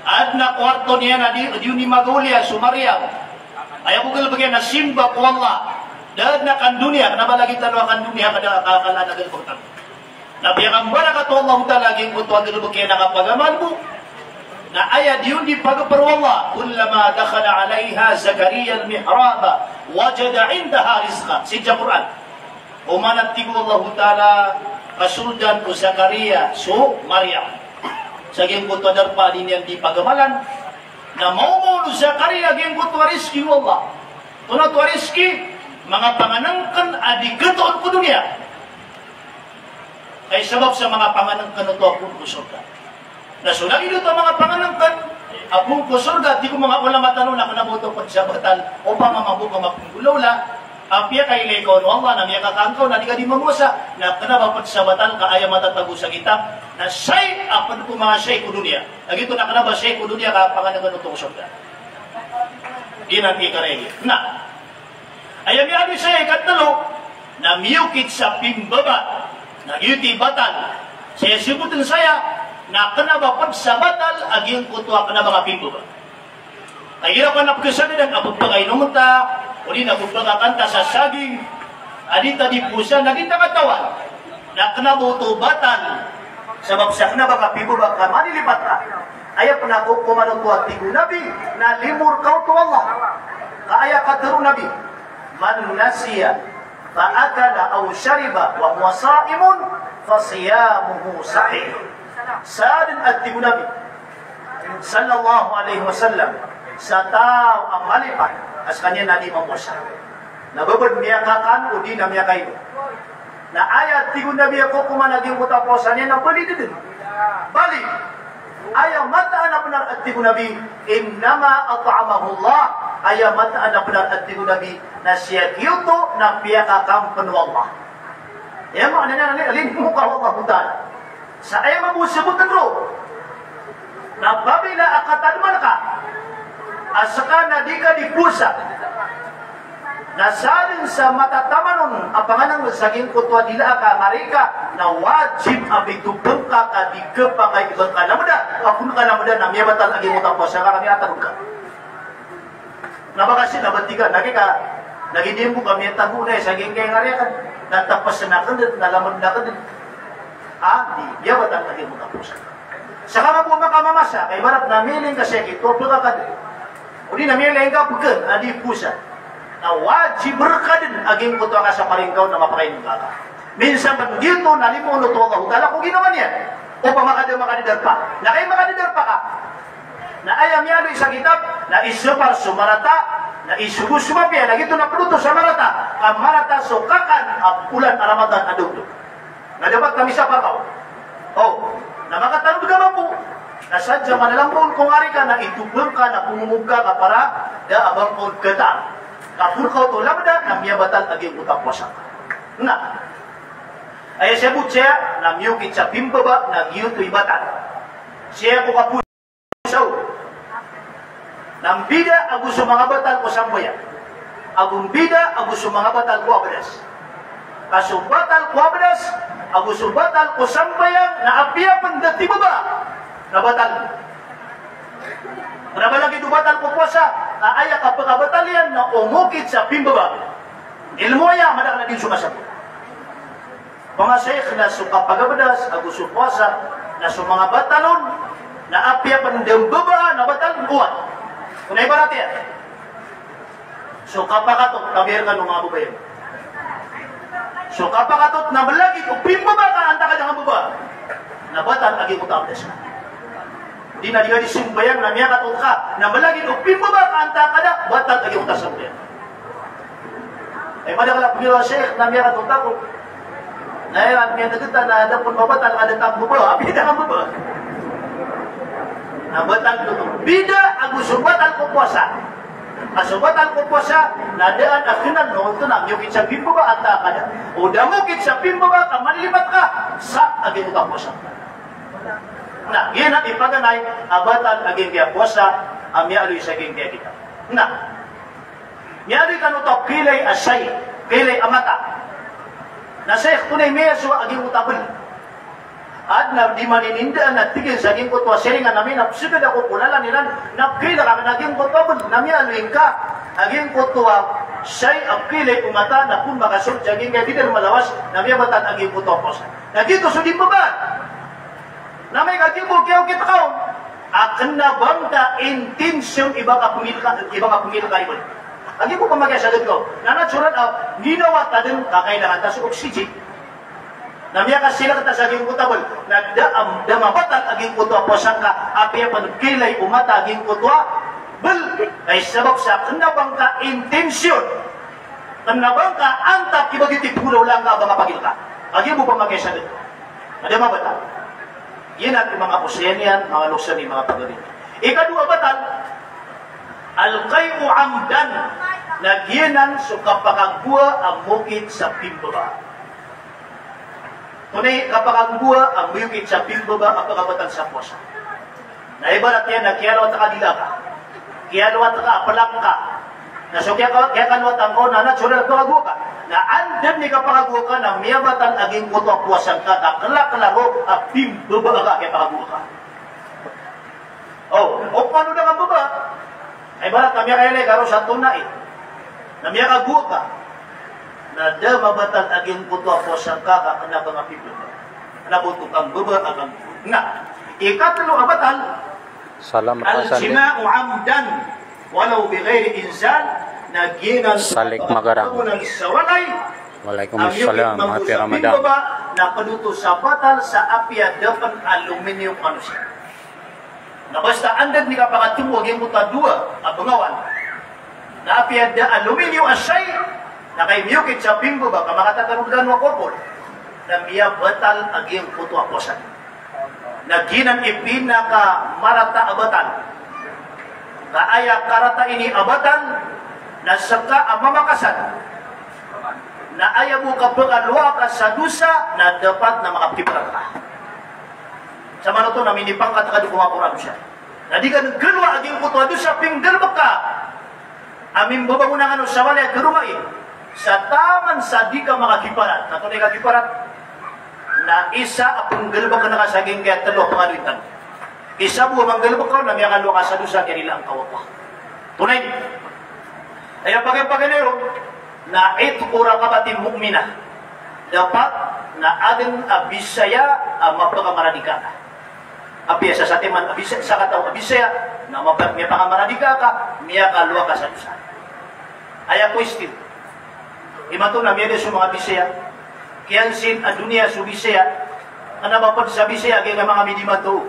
Adn a kuwarto niyan a di, di on di magawliya so Maryam. Aya bo galbk iyan na simba ko Allah. Da dn a kandoniya, kna ba lagid tano a kandoniya ka da a kala na galbk tano. Na piyakambarakat o Allahu Ta'ala giyangkoto a galbk iyan a kapagamal bo. Na aya di on di pagaparo o Allah, kullama dakhala alayha Zakariya al-mihraba wajada indaha rizqa. Sii sa Qur'an. Oman a tig o Allahu Ta'ala, kasoldan o Zakariya so Maryam. Sa giyangkoto a darpa a di niyan di pagamalan, na maoma on o Zakariya giyangkoto a rizki o Allah. Antonaa oto a rizki? Manga pangnngkn a di khatoon ko doniya. Kay sabap sa manga pangnngkn oto a poon ko sorga. Na so lagid oto a manga pangnngkn a poon ko sorga, tig o manga ulama tano na kna ba oto pd sa batal, opama mambo ka maponggolawla, apiya ka ilay ka on o Allah, na miyakakan ka on, na di ka di mamowasa, na kna ba pd sa batal ka aya matatago sa kitab, na shay a pd ko manga shay ko doniya. Lagid oto na kna ba shay ko doniya ka pangnngkn oto ko sorga. Giyanan i karayag iyan. Na, aya miyaaloy saya ikatlo, na miyokit sa pimbaba, na giyoto i batal. Saya sabotn saya, na kna ba pd sa batal a giyangkoto a kna ba nga pimbaba. Igira ko na pkhasadadan a pphakainomn ta, odi na pphakakan ta sa saging a di ta di powasa, na di ta katawan, na kna ba oto batal, sabap sa kna ba nga pimbaba ka malilipat ka. Aya pn a kokoman oto a tig o Nabi, na limo rka oto o Allah. Ka aya katharo o Nabi, man nasiya fa akala aw shariba wa huwa sa'imun fa siyamuhu sahih. Sadn a tig o Nabi sallallahu alaihi wasallam, sa taw a malipat a skaniyan na di mamowasa, na ba pd miyakakan odi na miyakainom. Na aya tig o Nabi a kokoman a giyangkoto a powasa niyan na balid dn. Balid. Aya mataan a bnar a tig o Nabi, innama at'amahu Allah. Aya mataan a bnar a tig o Nabi, na sii giyoto na piyakakan pn o Allah. Aya maana niyan na limo ka o Allahu Ta'ala. Sa aya mambo sabotn roo na apabila a katadman ka a ska na di ka di powasa, na sadn sa matataman on a pangnngkn sa giyangkoto a dila a kangari ka, na wajib a mitobang ka ka di khapakay i ba ngka lamda. Ka pn ka lamda na miyabatal a giyangkoto a powasa ka, ka miyatadman ka. Na ba kasi na ba tig ka, lagid ka, lagid iyan bo ka miyatago na sa giyangkai a ngari akn, na tapasn akn dn, na lamdn akn dn. A, di, miyabatal a giyangkoto a powasa. Ska mambo a makamamasa, ka ibarat na miyailay ngka sii ko pkhakadn, odi na miyailay ngka pkn a di powasa, na wajib rka dn a giyangkoto a kasaparing ka on na mapakainom ka. Minsan pn giyoto na limo on oto o Allahu Ta'ala ko ginawa niyan. Opama ka da makadadarpa. Na kay makadadarpa ka, na aya miyaaloy sa kitab, na isapar so marata, na isogo so mapiya, na giyoto na pd oto sa marata. Ka marata so kakan a olan a Ramadan a dawdawg. Na dapat na misapar ka on. O, na makatanod ka mambo. Na sadn sa manalambaw ko ngari ka, na itobang ka, na pmomog ka, ka para da a ba ngka on khataan. Ka pn ka oto lamda, na miyabatal a giyangkoto a powasa. Na aya sabot saya na miyokit sa pimbaba, na giyoto i batal. Sii ko kapo saw. Na mbida ago so manga batal ko sambayang, ago mbida ago so manga batal ko abdas. Ka so batal ko abdas ago so batal ko sambayang na apiya pn da tibaba, na batal. Kna ba lagid o batal ko powasa, ka aya kapakabatal iyan na omokit sa pimbaba. Ilmo aya, madakl a di so kasabot. Manga shaykh, na so kapagabdas ago so powasa na so manga batal on na apiya pn da mbabaa na batal, oway. Kna ibarat iyan so kapakatot, kabiar kano manga babay. So kapakatot na mlagid o pimbaba ka antaa ka da nga mbabaa, na batal a giyangkoto a abdas ka. Di na di ka di sambayang na miyakatot ka na mlagid o pimbaba ka antaa ka da, batal a giyangkoto a sambayang. Ay, madakl a pnggiraw a shaykh na miyakatot ako. Na aya miyatagta na da pn mabatal ka da tambaba, apiya da nga mbabaa, na batal oto. Mbida ago so batal ko powasa. Ka so batal ko powasa na da a kna o oto na miyokit sa pimbaba antaa ka da. O da mokit sa pimbaba ka malilipat ka, sah a giyangkoto a powasa. Na giyanan i paganay a batal a giyangkaya powasa a miyaaloy sa giyangkaya kitab. Na miyaaloy kano oto a kailay a shay, kailay a mata. Na shay, antonaa i miyasowa a giyangkoto a bl Adn a di maninindaan a tig iyan sa giyangkoto a siringan ami na psgad ako ko lalan iran, na pkaylay ka a giyangkoto a bl, na miyaaloy ngka a giyangkoto a shay a pkaylay o mata, na pn makasold sa giyangkaya di dn malawas, na miyabatal a giyangkoto a powasa. Na giyoto so di mbabaan. Na amay ka giya bo kiyaokit ka on a kna ba ngka intensyon i ba ka pngilka, i ba ka pngilka i bl. A giya bo pamakiya sa gdgaw. Na natural a ginawa ta dn ka kailangan ta so oxygen. Na miyakasilk ta sa giyangkoto a bl. Na da, am, da mabatal a giyangkoto a powasa ngka, apiya pn pkaylay o mata a giyangkoto a bl. Ay sabap sa kna ba ngka intensyon. Kna ba ngka antap i ba giyoto i pgolawla ngka a ba ngka pagilka. A giya bo pamakiya sa gdgaw. Na da mabatal. Giyanan i manga posayan iyan, manga lokes ami, manga pagari. Ikadowa a batal, al-qay'u amdan, na giyanan so kapakagowa a miyokit sa pimbaba. Tonaa i kapakagowa a miyokit sa pimbaba a pkabatal sa powasa? Na ibarat iyan na kiyalowat ka a dila ka, kiyalowat ka a plak ka, na so kiyaka-, kiyakalowatan ka on na natural a pkagowa ka. Na anda dn i kapakagowa ka na miyabatal a giyangkoto a powasa ngka ka klakla roo a pimbaba ka a kiyapakagowa ka. O, opama o da ka mbaba, ibarat na miyakailay ka roo sa tonaa i, na miyakagowa ka, na da mabatal a giyangkoto a powasa ngka ka kna ba ngka pimbaba. Kna ba oto ka mbaba a ka mbaba. Na ikatlo a batal, Salam Hasan. Al-jima'u amdan walaw bighayri inzal, na giyanan so Salik Magarang. Pagkaonan sa walay. Waalaikumsalam. Happy Ramadan. Pimbaba, na pd oto sa batal sa apiya da pn a lominiyo ko manosiya. Na basta anda dn i kapakatombo a giyangkoto a dowa a bngawan, na apiya da a lominiyo a shay, na kay miyokit sa pimbaba ka makatatarod gano a korkor, na miyabatal a giyangkoto a powasa. Na giyanan i pinakamarata a batal. Ka aya karata ini a batal, na ska a mamakasan, na aya bo kapkalowa ka sa dosa, na dapat na makakiparat ka. Sa manoto na minipangkat ka dn ko maporo a dosa. Na di ka dn kalowa a giyangkoto a dosa, pinggalbk ka a mimbabangon angkano sa walay a karoma i, sa taman sa di ka makakiparat. Na tonaa i kakiparat? Na isa a pnggalbkn ka sa giyangkaya tlo a pangaloy tano. Isa bo a manggalbk ka on na miyakalowa ka sa dosa a kiyarilaan ka o Allah. Tonaa i, aya pagay-pagay na ron, na itqu raqabatin mu'minah. Dapat na adn a bisaya a mapakamaradika ka. Apiya sa satiman a bisaya, sakataw a bisaya, na mapa-, miyapakamaradika ka, miyakalowa ka sa dosa. Aya question. Imanto na miyada so manga bisaya, kiyansin a doniya so bisaya, kna ba pd sa bisaya a giyangkaya manga midi imanto.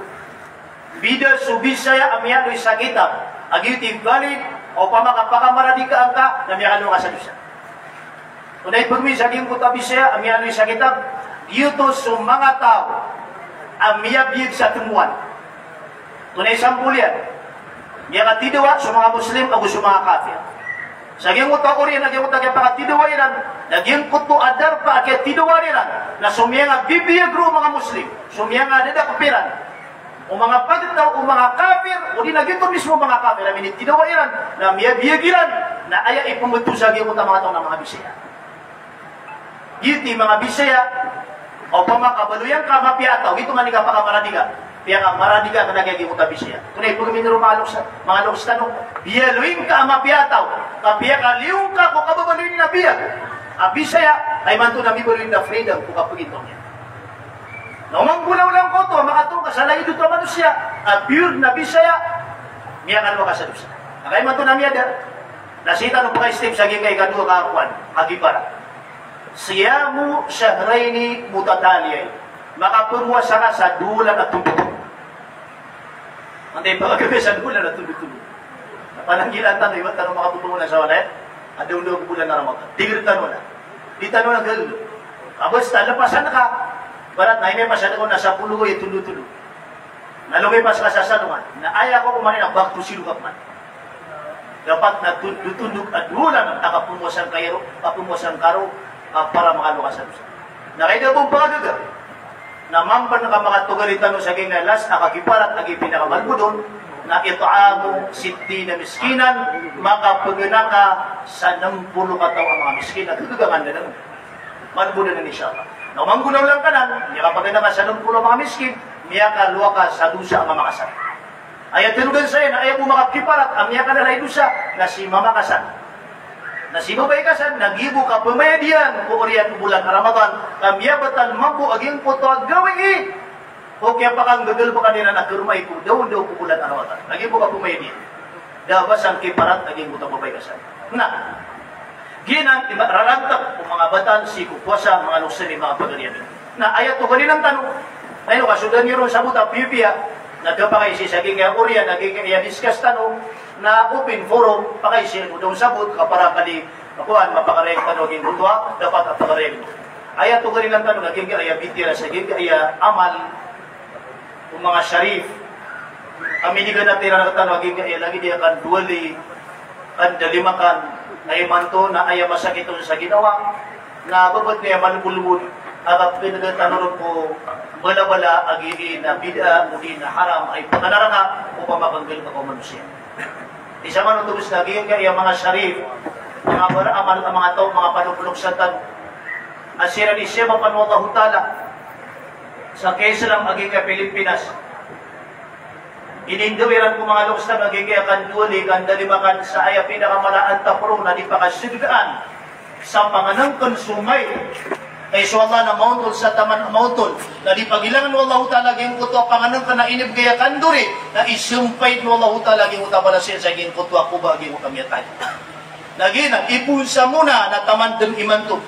Bida so bisaya a miyaaloy sa kitab a giyoto i valid, opama ka pakamaradika angka, na miyakalowa ka sa dosa. Tonaa i pagmi sa giyangkoto a bisaya a miyaaloy sa kitab, giyoto so manga taw a miyabiyag sa tmowan. Tonaa i sampol iyan? Miyakatidawa so manga Muslim ago so manga kafir. Sa giyangkoto a oriyan a giyangkoto a kiyapakatidawa iran, na giyangkoto a darpa a kiyatidawa iran, na so miyangabibiyag roo manga Muslim, so miyangadadakp iran o manga pagtaw o manga kafir, odi na giyoto mismo manga kafir a minitidawa iran, na miyabiyag iran, na aya ipmbtowan sa giyangkoto a manga taw na manga bisaya. Giyoto i manga bisaya, opama ka baloy angka a mapiya a taw, giyoto man i kapakamaradika, piyakamaradika ka na giyangkoto a bisaya. Tonaa i pagmi roo manga lokes, manga lokes tano, biyaloy angka a mapiya a taw, ka piyakaliyo angka ko kababaloy niyan a biyag a bisaya, ka imanto na mibaloy na freedom ko kapagintaw niyan. Na o manggolawla angkoto a makatao ka sa lagid oto a manosiya a pure na bisaya, miyakalowa ka sa dosa. Na kay imanto na miyada, na sii tano pakaistep sa giyangkai a kadowa ka kowan, kakiparat. Siyamu shahrayni mutataliyayn. Makapowasa ka sa dowa olan a tondotondog. Antaa i pagagabay sa dowa olan a tondotondog? Na pananggilaan tano, iba tano makapopoon sa walay a daondaw ko bolan a Ramadan. Tigr tano na. Di tano na gagawii. Ka basta lepasan ka, ibarat na imay pasad ko na sapolo a tondotondog. Na lomipas ka sa salongan. Na aya ko koman na back to zero ka pman. Dapat na tondotondog a dowa olan a kapowasan ka roo, kapowasan ka roo, a para makalowa ka sa dosa. Na kay da bo pagagaga. Na mampan ka makatogali tano sa giyangkai a last a kakiparat a gii pinakamalbod on, na it'amu sittina miskinan, makapagana ka sa nm polo kataw a manga miskin a gagagangan da dn. Malbod anan, insha Allah. Na o manggonaw langkanan, miyakapagana ka sa lompo o manga miskin, miyakalowa ka sa dosa a mamakasan. Aya tlo dn saya na aya bo makakiparat a miyakadalay dosa na si mamakasan. Na si babay ka san, na giya bo kapmayad iyan ko oriyan o bolan a Ramadan, ka miyabatan mambo a giyangkoto a gawii o kiyapakanggagalbkan iran a karomai ko daondaw ko bolan a Ramadan. Na giya bo kapmayad iyan. Da a ba san kiparat a giyangkoto a babay ka san. Na giyanan i rarantap o manga bataan sii ko powasa, manga loks ami, manga pagari ami. Na aya tokawinan tano, na ino ka so da niyo ron sabota piyapiya, na da pakay sii sa giyangkaya oriyan a giyangkaya discuss tano, na open forum, pakay sii ko da on sabot, ka para kadi, kowan, mapakarayag tano a giyangkoto a dapat a pakarayag. Aya tokawinan tano na giyangkaya bitiyaran sa giyangkaya amal o manga sharif. Kami di ganat iran a katano a giyangkaya lagid iyan kandowali, kandalimakan, na imanto na aya masakit on sa ginawa, na babad niyan malbolbod a kapkn a tano ron ko balabala a giyangkaya na bid'ah, odi na haram, a ipakanaraka o pamakanggalbk o manosiya. Isa man oto, bes, na giyangkaya manga sharif, manga baramal a manga taw, manga panoplok sa tano a siran i siyabapan o Allahu Ta'ala sa kaislam a giyangkaya Pilipinas. Inindaw iran ko manga loks tano a giyangkaya kandowali, kandalimakan, sa aya pinakamala a antap roo na di pakasgdaan sa pangnngkn so mail. Kay so Allah na maontol sa taman a maontol. Na di pagilangan o Allahu Ta'ala giyangkoto a pangnngkn a inibgay a kandori, na isampay o Allahu Ta'ala giyangkoto a balas iyan sa giyangkoto a koba a giyangkoto a miyatay. Na giyanan, ipoon sa mona na taman dn imanto.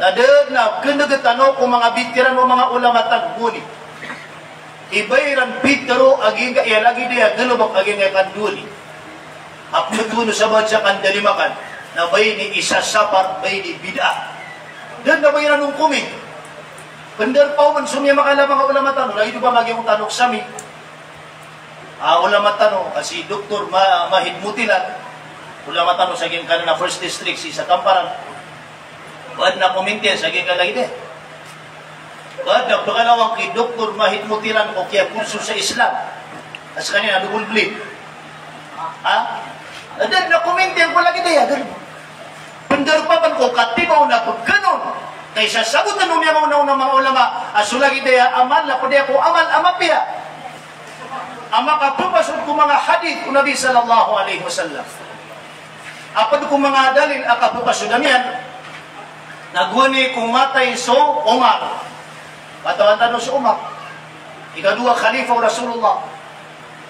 Na da dn a kndg tano ko manga bitiyaran o manga ulama tano, goni. Iba iran pitharo a giyangkaya lagid iyan a galbk a giyangkaya kandowali. A pmbtowan o sabad sa kandalimakan, na ba ini isa sapar, ba ini bid'ah. Da dn a ba iran on comment. Pndarpa on so miyamakalabang a ulama tano, lagid o ba a giyangkoto a loks ami a ulama tano, a si Doktor Ma-, Mahid Motilan, ulama tano sa giyangkanan a First District sii sa Kamparan. Ba adn a comment iyan sa giyangkaya lagid iyan. Ba adn a pkhalawang ki Doktor Mahid Motilan ko kiyakurso sa Islam. A skaniyan a double blade. Ha? Da adn a comment iyan ko lagid iyan. Pndarpa pn ko katibaw na pkhanon. Kay sasabotn o miyamaonaona a manga ulama a so lagid iyan a amal na pd iyan ko amal a mapiya a makapphasod ko manga hadith o Nabi sallallahu alaihi wasallam. A pd ko manga dalil a kaphasodan iyan, na gowani ko matay so Umar. Katawan tano so Umar, ikadowa khalifa o Rasulullah.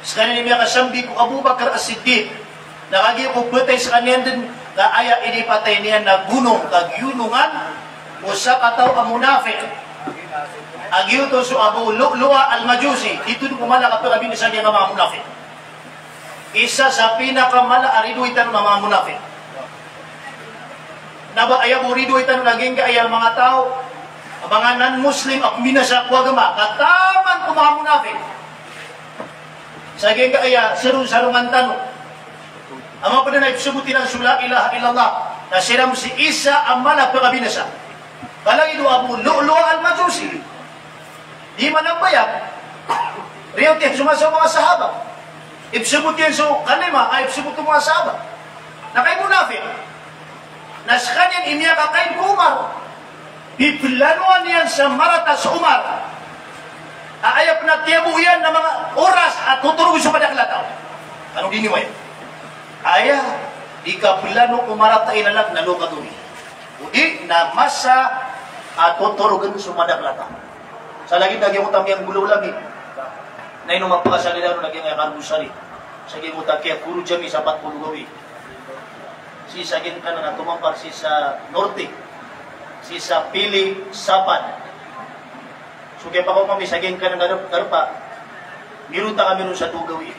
Skaniyan i miyakasambi ko Abu Bakar As-Siddiq. Na kagiya ko phatay skaniyan dn, na aya inipatay niyan na gonong, ka giyonongan o sakataw a munafiq. A giyoto so Abu Lu'lu'a Al-Majusi, giyoto dn ko mala a kapakabinasa niyan a manga munafiq. Isa sa pinakamala a ridoay tano a manga munafiq. Na ba aya bo ridoay tano na giyangkaya manga taw, manga non-Muslim a pmbinasa ko agama, ka taman ko manga munafiq. Sa giyangkaya saronsarongan tano a mapd na ipsabot iran so la ilaha illallah, na siran si isa a mala a pakabinasa. Ka lagid o Abu Lu'lu'a Al-Majusi. Di manambayang. Riyotiyan so masa o manga sahaba. Ipsabot iyan so kalima a ipsabot o manga sahaba. Na kay munafiq. Na skaniyan i miyakakaid ko Umar. Piplanoan iyan sa marata so Umar a aya pn a tiyabo iyan na manga oras a totorogn so madakl a taw. Ano di niyo aya? Aya di kaplano ko marata i lalag na loka dori. Odi na masa a totorogn so madakl a taw. Sa lagid a giyangkoto a miyanggolawla ami. Na ino mapakasalilaan o lagid a giyangkaya kargosari. Sa giyangkoto a kiyakoroja ami sa pat polo gawii. Sii sa giyangkanan a tomampar sii sa norte. Sii sa Pili, Sapad. So kiyapakaoma ami sa giyangkanan a darp-, darpa. Mirota kami ron sa dowa gawii.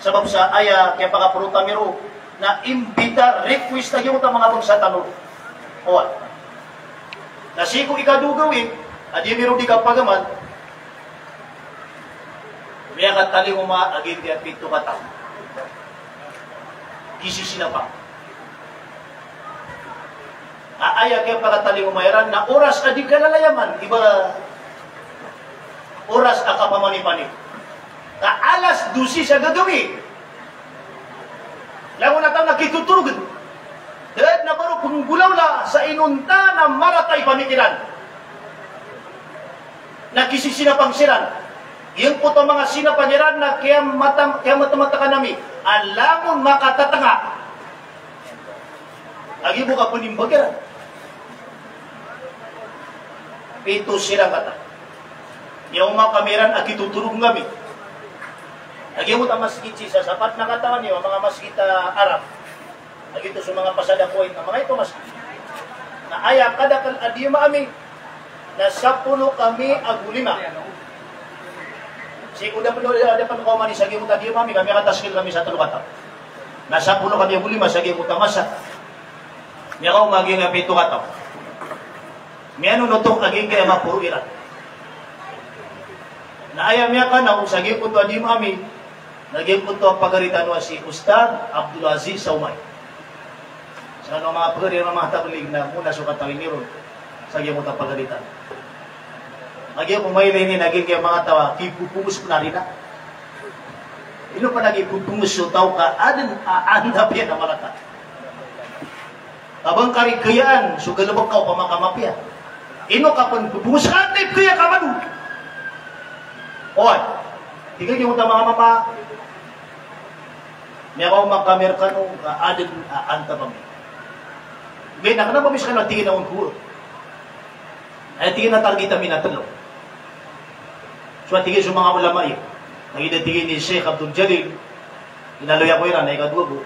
Sabap sa aya kiyapakaprota ami ron na imbita, request a giyangkoto a manga bangsa tano. Oway. Na sii ko ikadowa gawii a di ami ron di kapagamal, miyakatalingoma a giyangkaya pito kataw. Giya sinapang. A aya kiyapakatalingoma iran na oras a di kalalayaman, iba oras a kapamanipani. Ka alas dose sa gagawii. Langon a taw na kitotorogn. Da dn a ba ron pnggolawla sa inonta na marata i pamikiran. Na kisisinapang siran. Giyangkoto a manga sinapang iran na kiyamatam-, kiyamatamataan ami a langon makatatanga a giya bo kapn imbag iran. Pito siran kata. Miyaoma kami ran a kitotorog ami. A giya bo ta masgit sii sa sapat na katawan iyo a manga masgit a Arab. Lagid oto so manga pasad a kuwait na manga ito mas. Na aya kadakl a diyama ami na sapolo kami ago lima. Sii ko da pn, da pn kaoma ni sa giyangkoto a diyama ami, ka miyakataskil kami sa tlo kataw. Na sapolo kami ago lima sa giyangkoto a masa. Miyakaoma giyangkai a pito kataw. Miyanonotok a giyangkai a maporo iran. Na aya miyakanaw sa giyangkoto a diyama ami, na giyangkoto a pagari tano a si Ustadh Abdul Aziz Saumaya. Sa manga pagari a manga tablig na mona so katawi niron sa giyangkoto a pagari tano. A giya ko mailay niyan a giyangkai a manga taw a kipopongos pn a rina. Ino pn a kipopongos so taw ka adn a andap iyan a marata. Ka ba ngka ri kiyaan so galbk ka opama ka mapiya. Ino ka pn pphongos ka, anda i kiya ka mado. Oway. Tig a giyangkoto a manga mama. Miyakaoma kami rkano ka adn a andap ami. Ogaid na kna ba mi skano a tig iyan a on ko. Aya tig iyan a target ami na tlo. So a tig iyan so manga ulama iyo. Lagid a tig iyan i Sheikh Abdul Jalil, inaloy ako iran, na ikadowa bo.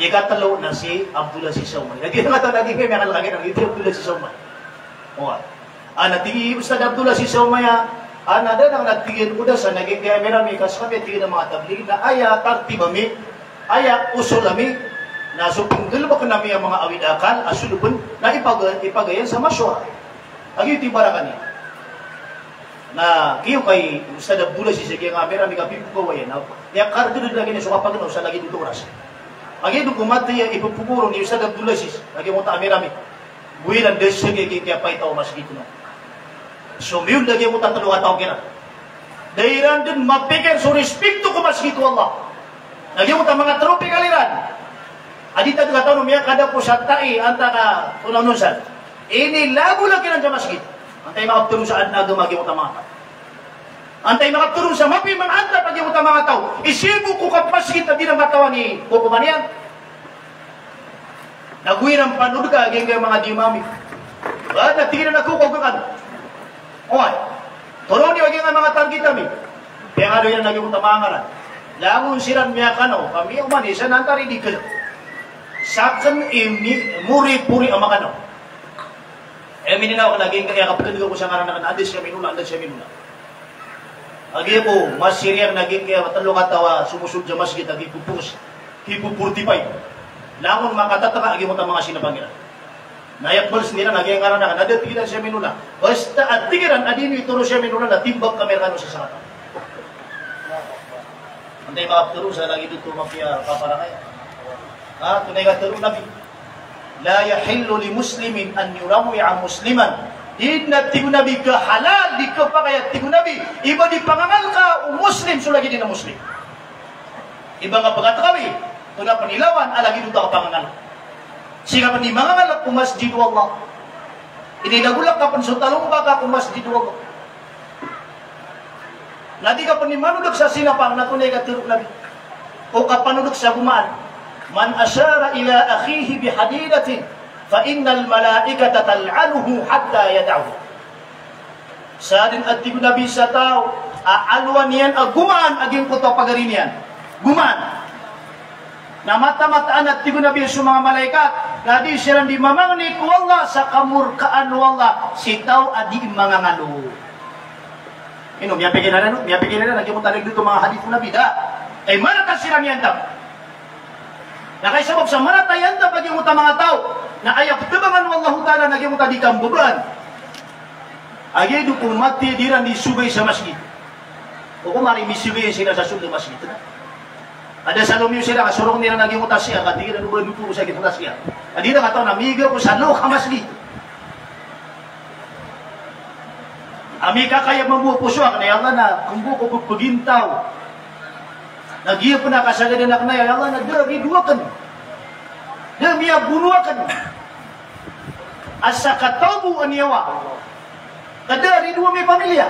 Ikatlo na si Abdul Aziz Saumaya. Lagid a manga taw na tig iyan, miyakalagid a tig iyan Abdul Aziz Saumaya. Oway. A na tig i Ustadh Abdul Aziz Saumaya, a na da dn a tig iyan ko da sa na giyangkai a mirami ka skami a tig iyan a manga tablig na aya tartib ami, aya usul ami, na so pnggalbkn ami a manga awid a akal a solobn na ipag-, ipagayan sa mashwara. A giyoto i barakn iyan. Na kiyo kay Ustadh Abdul Aziz a giyangkai a mirami ka pipokawayan. Na aya kargdg lagid iyan so kapagnaw sa lagid oto oras. A giyoto ko matiya i pphogor on i Ustadh Abdul Aziz a giyangkoto a mirami. Go iran da sii giyangkai a paitaw a masgit na. So miyold a giyangkoto a tlo kataw kiran. Da iran dn mapikir so rispikto ko masgit o Allah. Na giyangkoto a manga tropical iran a di ta dn kataw na miyakada ko sa tai antaa ka ononsan. Inilagolak iran sa masgit. Antaa i makaptharoon sa adn a agama a giyangkoto a manga taw. Antaa i makaptharoon sa mapiya i manga andap a giyangkoto a manga taw. Isii bo ko kapmasgit a di iran katawan i kokoman iyan. Na go iran panodka a giyangkai a manga diyama ami. Ba na tig iran a kokoman ka. Oway. Toron iyo a giyangkai a manga target ami. Piyangaloy iran a giyangkoto a manga ngaran. Langon siran miyakanaw, ka miyaoma niyan sa na antaa i di kn. Sakn i mi-, moripori a makanaw. Aya mininawag na giyangkai a kapkndg ako sa ngaran akn na Anda Siya Minola, Anda Siya Minola. A giya ko masiriyan na giyangkai a tlo kataw a somosoled sa masgit a kipopos, kipoportipay. Langon makatataka a giyangkoto a manga sinapang iran. Na aya pmbalosan iran a giyangkai a ngaran akn na da tig iran Siya Minola. Basta a tig iran a di niyo itoro Siya Minola na timbak kami rkano sa sakataw. Antaa i makaptharoon sa lagid oto a mapiya a paparangay? Ha, antonaa i katharo o Nabi? La yahillu li muslimin an yurawwi'a musliman. Di dn a tig o Nabi kahalal, di kapakay a tig o Nabi, i ba di pangangalka o Muslim so lagid iyan a Muslim. I ba nga pkatkawi, antonaa pn i lawan a lagid oto a kapangangalk. Sii ka pn di mangangalk ko masjid o Allah. Inilagolak ka pn so talombaka ko masjid o Allah. Na di ka pn di manodk sa sinapang na antonaa i katharo o Nabi. O kapanodk sa gomaan. Man ashara ila akhihi bihadidatin fa innal malaikata tal'anuhu hatta yada'ahu. Sadn a tig o Nabi sa taw a alowan iyan a gomaan a giyangkoto a pagari niyan. Gomaan. Na mataan-mataan a tig o Nabi so manga malaikat, na di siran di mamangni ko Allah sa kamorkaan o Allah si taw a di mangangalo. Ino, miyapikir iran, no? Miyapikir iran a giyangkoto a lagid oto a manga hadith o Nabi, da. Kay marata siran i andap. Na kay sabap sa marata i andap a giyangkoto a manga taw, na aya pthabangan o Allahu Ta'ala na giyangkoto a di kambabaan. A giya dn ko matiya di iran di sogay sa masgit. O ko mari misogay siran sa sold a masgit. Ada sa lomiyo siran, kasorong iran a giyangkoto a siya, ka tig iran o ba dn ko sa giyangkoto a siya. A di iran katawan a miyaga ko sa loob a masgit. A mikakaya mambo a poso akn, ya Allah, na kmbo ko ppagintaw. Na giya pn a kasagadan akn, ya Allah, na da a gidowa akn. Na miyabono akn a sakataw bo a niyawa. Ka da ridoay a miyapamilya.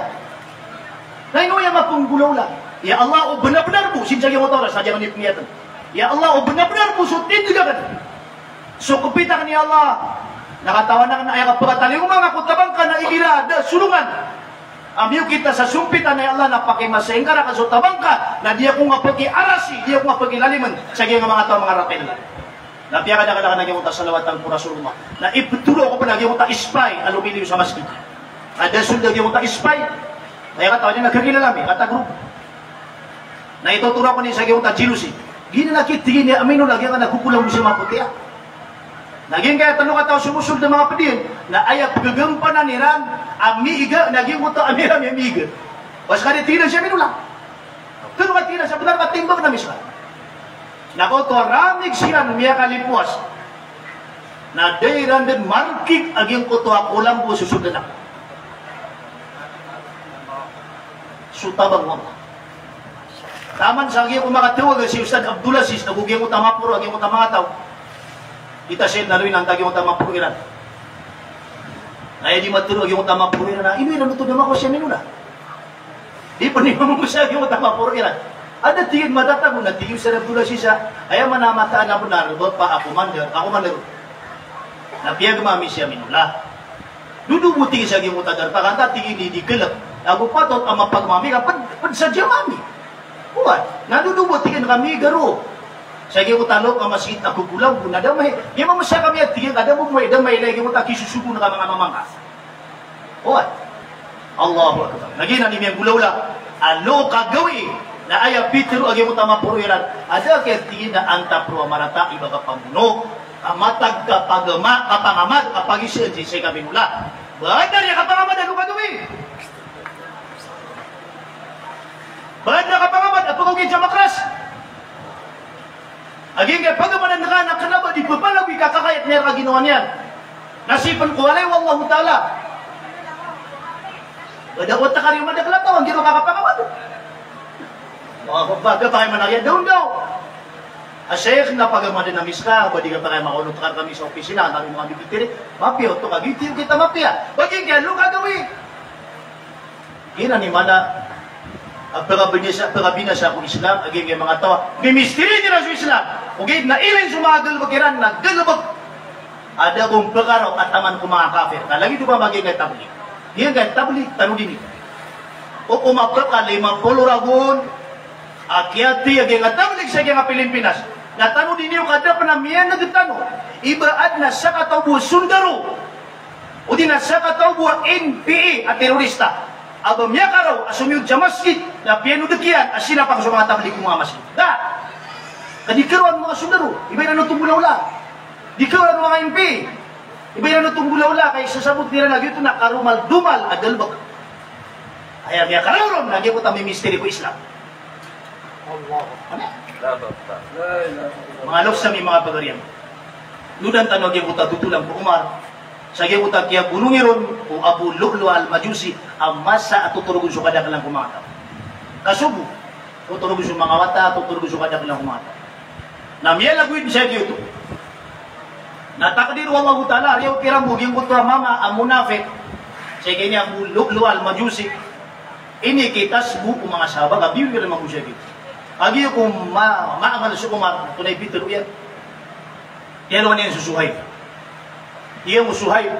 Na ino aya mapenggolawla? Ya Allah, o bnar-bnar bo, sii sa giyangkoto a oras, sa giyangkaya pniyatn. Ya Allah, o bnar-bnar bo so tindg akn, so kpit akn, ya Allah. Na katawan akn a aya kapakatalingoma ngka ko tabang ka na igira da solongan a miyokit sa sompitan, ya Allah, na pakimasaingka rakn so tabang ka, na di ako ngka pakiarasi, di ako ngka pakilalimn sa giyangkaya manga taw a manga rakel. Na piyakadakadakl a giyangkoto a salawatan ko Rasulullah. Na iptharo ako pn a giyangkoto a spy a lomiliyo sa masgit. Ada sold a giyangkoto a spy. Aya katawan iyan na kakilala mi, kata group. Na itotharo ako niyan sa giyangkoto a jealousy. Giyanan a kiyatharo iyan a Aminollah, giyangkanan a gogolang bo sa mapoti a. Na giyangkaya tlo kataw a somosold a manga pd iyan. Na aya pgagampanan iran a miiga, na giyangkoto a miiga, miiga. Basta ka di tig iyan si Aminollah. Pero ka tig iyan sa bnar ka timbang na miska. Na kaoto a ramig siran miyakalipowas. Na da iran dn markig a giyangkoto a kolam bo so sold anan. So tabang o Allah. Taman sa giyangkoto a makatawag si Ustadh Abdul Aziz, ago giyangkoto a maporo a giyangkoto a manga taw. Kita sii na loy na antaa giyangkoto a maporo iran. Na aya di matero a giyangkoto a maporo iran na ino iran oto da makowa si Aminollah. Di pn iyan mamamasa giyangkoto a maporo iran. Ada tig iyan matatago na tig iyan sa Abdul Aziz a, aya mana mataan a bnar, bapa a commander, a commander. Na piyagama ami si Aminollah. Dodo bo tig iyan sa giyangkoto a darpa ka antaa tig iyan i di kalk. Ago patot a mapagama ami ka pd, pd sa giyangkami. Oway, na dodo bo tig iyan ka miiga roo sa giyangkoto a loob a masgit a gogolang bo na da mailay. Miyamamasa kami a tig iyan ka da bo mailay, da mailay giyangkoto a kisosogo ngka a manga mama ngka. Oway. Allahu Akbar. Na giyanan i miyanggolawla a lokagawii, na aya pitharo a giyangkoto a maporo iran a da kiyatharo iyan a antaa pn a marata i ba kapambono, a matag kapagama, kapangamad, a pagisaan sii sa Aminollah. Ba adn a kapangamad a lokagawii. Ba adn a kapangamad a pagawgin sa makras. A giyangkaya pagamadan ka na kna ba di pphalagoy i kakakayat niyan rka ginawa niyan. Na sii pn ko walay o Allahu Ta'ala. Ba da ko takari madakl a taw, anggiraw ka kapangamad. Allahu Akbar, da pakay manariya daw ndaw. A Sheikh, na pagamadan ami ska, ba di ka pakay makaonot ka rkami sa opisina, na roo kami pitiri. Mapiya oto ka, giyoto i okit a mapiya. Ba giyangkaya lokagawii. Giyanan i maana a pkabinasa, pkabinasa ko Islam a giyangkaya manga taw a mimistiri iran so Islam. Ogaid na ilay so manga galbk iran na galbk a da bo pkaraw a taman ko manga kafir. Ka lagid o ba magiyangkaya tablig. Giyangkaya tablig, tanodi niyo. O ko mapka lima polo ragon a kiyathay a giyangkaya tablig sa giyangkaya Pilipinas. Na tanodi niyo ka da pn a miyan'g tano i ba adn a sakataw bo a sondaro odi na sakataw bo a N P A a terorista a ba miyakaraw a somiyod sa masgit na piyanodk iyan a sinapang so manga tablig ko manga masgit. Da. Ka di karawan o manga sondaro, i ba iran oto nggolawla. Di karawan o manga N P A, i ba iran oto nggolawla, ka isasabot iran a giyoto na karomaldomal a galbk. Aya miyakaraw ron na giyangkoto a mimistiri ko Islam. Allahu Akbar. Manga loks ami, manga pagari ami. Lodan tano a giyangkoto a totolan ko Umar. Sa giyangkoto a kiyabolongi ron o Abu Lu'lu' al-Majusi a masa a totorogn so kadaklan ko manga taw. Kasogo, totorogn so manga wata, totorogn so kadaklan ko manga taw. Na miyalagoy dn sa giyoto. Na takdir o Allahu Ta'ala, riyaw kiran bo giyangkoto a mama a munafik. Sa giya ini Abu Lu'lu' al-Majusi. Ini kitas bo o manga sahaba, ka biyoy kiran mambo sa giyoto. Kagiya ko ma-, maamal so Umar, tonaa i pitharo iyan. Kiyarowan iyan so Suhaib. Tig iyan o Suhaib,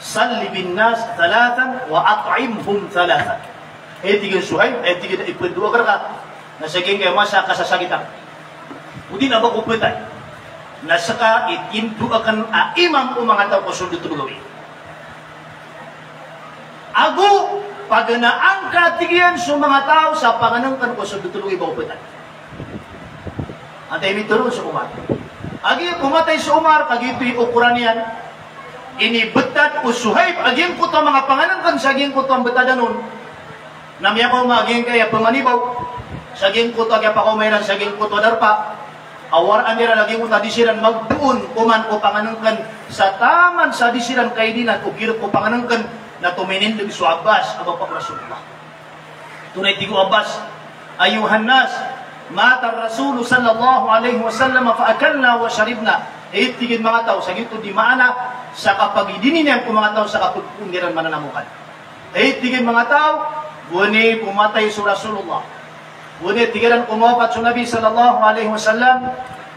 "Salli bin nas thalathan wa at'imhum thalathan." Aya tig iyan o Suhaib, aya tig iyan a ipndoa ka rka na sa giyangkaya masa a kasasakit akn, odi na ba ko phatay, na ska i indoa akn a imam o manga taw ko sold o tlo gawii. Ago paganaan ka, tig iyan, so manga taw sa pangnngkn ko sold o tlo gawii ba ko phatay. Antaa i mitharo on? So Umar. Kagiya ko matay so Umar, kagiya oto i okoran iyan, inibtad o Suhaib a giyangkoto a manga pangnngkn sa giyangkoto a mbtadan on. Na miyakaoma a giyangkaya pnganibaw sa giyangkoto a kiyapakaoma iran sa giyangkoto a darpa a waraan iran a giyangkoto a di siran magdoon oman ko pangnngkn sa taman sa di siran kaidina o girk ko pangnngkn. Na tominindg so Abbas a bapa o Rasulullah. Tonaa i tig o Abbas, "Ayyuhan nas, mata ar-Rasul sallallahu alaihi wasallam fa akalna wa sharibna, Aya tig iyan manga taw, sa giyoto di maana sa kapagidini niyan ko manga taw sa kapagpngiran mananamokan. Aya tig iyan manga taw, gowani ko matay so Rasulullah, gowani tig iran ko mawapat so Nabi sallallahu alaihi wasallam,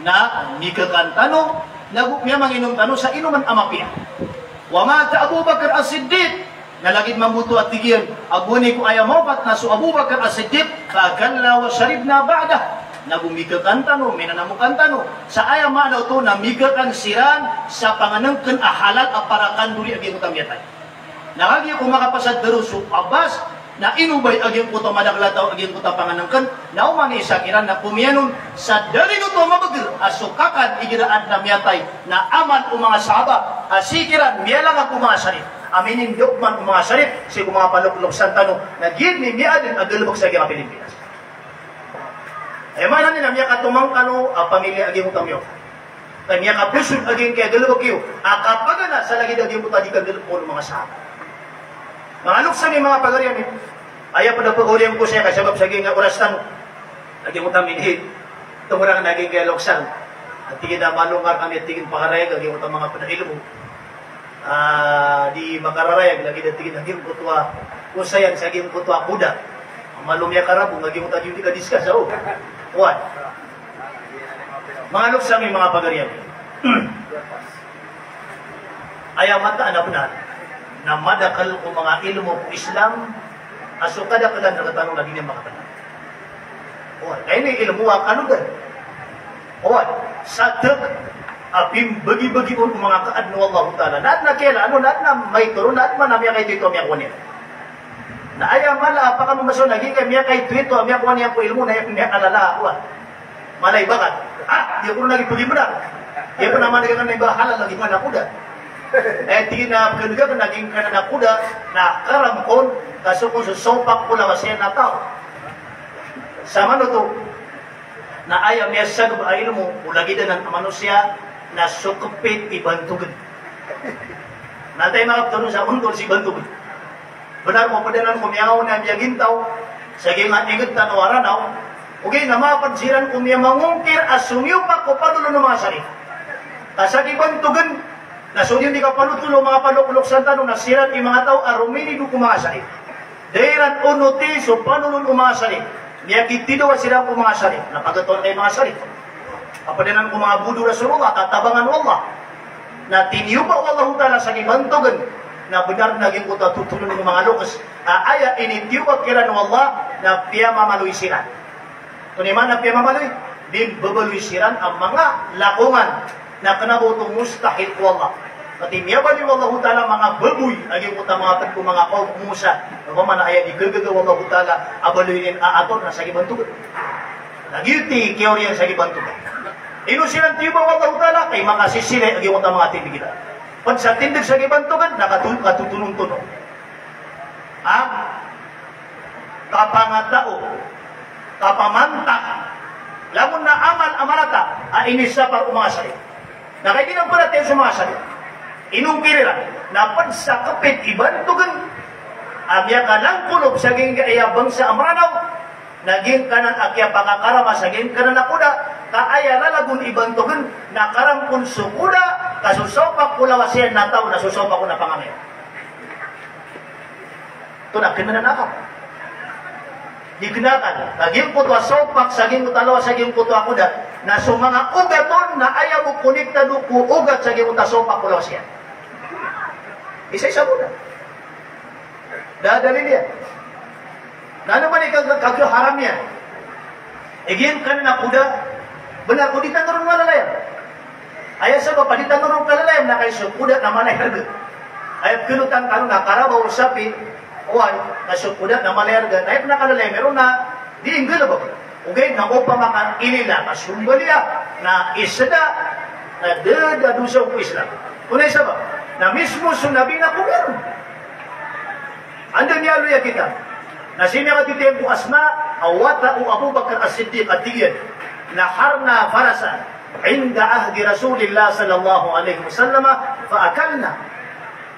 na mikakan tano, nago miyamanginom tano sa inoman a mapiya. Wa mata Abu Bakar As-Siddiq, na lagid mambo oto a tig iyan a gowani ko aya mawapat na so Abu Bakar As-Siddiq, fa akalna wa sharibna ba'dah. Nago mikakan tano, minanamokan tano. Sa aya maana oto na mikakan siran sa pangnngkn a halal a para kandori a giyangkoto a miyatay. Na kagiya ko makapasad daro so Abbas, na ino ba i a giyangkoto a madakl a taw a giyangkoto a pangnngkn, na oman i isa kiran na komiyan on sa dalil oto a mabagr a so kakan igira adn a miyatay na amal o manga sahaba, a sii kiran miyalangag o manga sarif. A minindao man o manga sarif sii ko manga paloklok san tano, na giya dn i miyaadn a galbk sa giyangkai a Pilipinas. Aya maana niyan na miyakatomang kano a pamilya a giyangkoto a miyaw. Ka miyakabosod a giyangkai a galbk iyo a kapagana sa lagid a giyangkoto a di kagalbk o manga sahaba. Manga loks ami, manga pagari ami, aya pd a pagawriyan ko saya ka sabap sa giyangkai a oras tano. A giyangkoto a minit, tomo rakn a giyangkai a loks ami. A tig iyan a malongar kami a tig iyan pakarayag a giyangkoto a manga pd a ilmo. Ah, di makararayag lagid a tig iyan a giyangkoto a, osayan sa giyangkoto a koda. Malo miyakarabong a giyangkoto a di kadiskas, o. Oway. Manga loks ami, manga pagari ami. Aya mataan a bnar na madakl ko manga ilmo ko Islam a so kadaklan rktano na di niyan makakna. Oway, ka ini ilmo a kalodan. Oway, sa tg a pimbagibagi on o manga kaadn o Allahu Ta'ala. Na adn a kiyala, ano, na adn a maito ron, na adn a miyakaito-ito a miyakowa niyan. Na aya mala a pakamamasao na giyangkai a miyakaito-ito a miyakowa niyan ko ilmo na aya miyakalala, oway. Mala i bakat. Ah, di ako ron lagid pagibnar. Di ako naman lagid kan na iba halal lagid man a koda. Eh, tig iyan a pkhan'g akn a giyangkanan a koda na karamkon, ka so kon so sopak ko lawas iyan na taw. Sa manoto, na aya miyasagb a ilmo o lagid anan a manosiya na so kpit i bantogn. Na antaa i makaptharo sa ontol si bantogn? Bnar ko pd anan ko miyangaoona a miyagintaw sa giyangkai a ingd tano a Ranaw, ogaid na mapd siran ko miyamangongkir a somiyopak ko panolon o manga sarif. Ka sa di bantogn, na so di niyan di kapalotol o manga paloklok san tano na siran i manga taw a rominido ko manga sarif. Da iran onoti so panolon o manga sarif. Miyakitidawa siran ko manga sarif. Na pagatoon kay manga sarif. Ka pd anan ko manga bodo o Rasulullah, tatabangan o Allah. Na tiniyoba o Allahu Ta'ala sa di bantogn. Na bnar na giyangkoto a totolon o manga loks a aya initiyoba kiran o Allah na piyamamaloy siran. Antonaa i maana piyamamaloy? Mimbabaloy siran a manga lakongan na kna ba oto mustahil ko Allah. Pati miyabaloy o Allahu Ta'ala manga baboy a giyangkoto a manga pd ko manga kawm o Musa. Opama na aya di kagaga o Allahu Ta'ala a baloyin a ator na sa di bantogn. Na giyoto i kiyaoriyan sa di bantogn. Ino siran tiyoba o Allahu Ta'ala? Kay makasisira a giyangkoto a manga tindg iran. Pd sa tindg sa di bantogn na katu-, katotonon-tonon. Ha? Kapangatao, kapamantak, langon a amal a marata a inisapar o manga sarif. Na kagiya di paratiyaya so manga sarif, inongkir iran na pd sa kpit i bantogn a miyakalangkolob sa giyangkaya bangsa a Mranaw, na giyangkanan a kiyapakakarama sa giyangkanan a koda, ka aya lalagon i bantogn na karamkon so koda, ka so sopak ko lawas iyan na taw na so sopak on na pangamay. Oto na kna anan a akal. Di kna akal. Ka giyangkoto a sopak sa giyangkoto a lawas sa giyangkoto a koda, na so manga ogat on na aya bo konektado ko ogat sa giyangkoto a sopak ko lawas iyan. Isa-isa bo na. Da a dalil iyan. Na ano man i kag-, kagharam iyan? Giyangkanan a koda, bnar ko di tano ron malalayam. Aya sabap a di tano ron kalalayam na kay so koda na mala i arga. Aya pkhalotan tano na karabaw o sapi, oway, na so koda na mala i arga. Na aya pn a kalalayam iron na di nggalbk. Ogaid na opama ka inila ka so mbaliya na isda, na da a dosa ko Islam. Antonaa i sabap? Na mismo so Nabi na komiyan on. Anda miyaaloy a kitab? Na sii miyakatitiyang ko Asma a wata o Abu Bakar As-Siddiq a tig iyan: "Naharna farasan inda ahdi Rasulillah sallallahu alaihi wasallam fa akalna."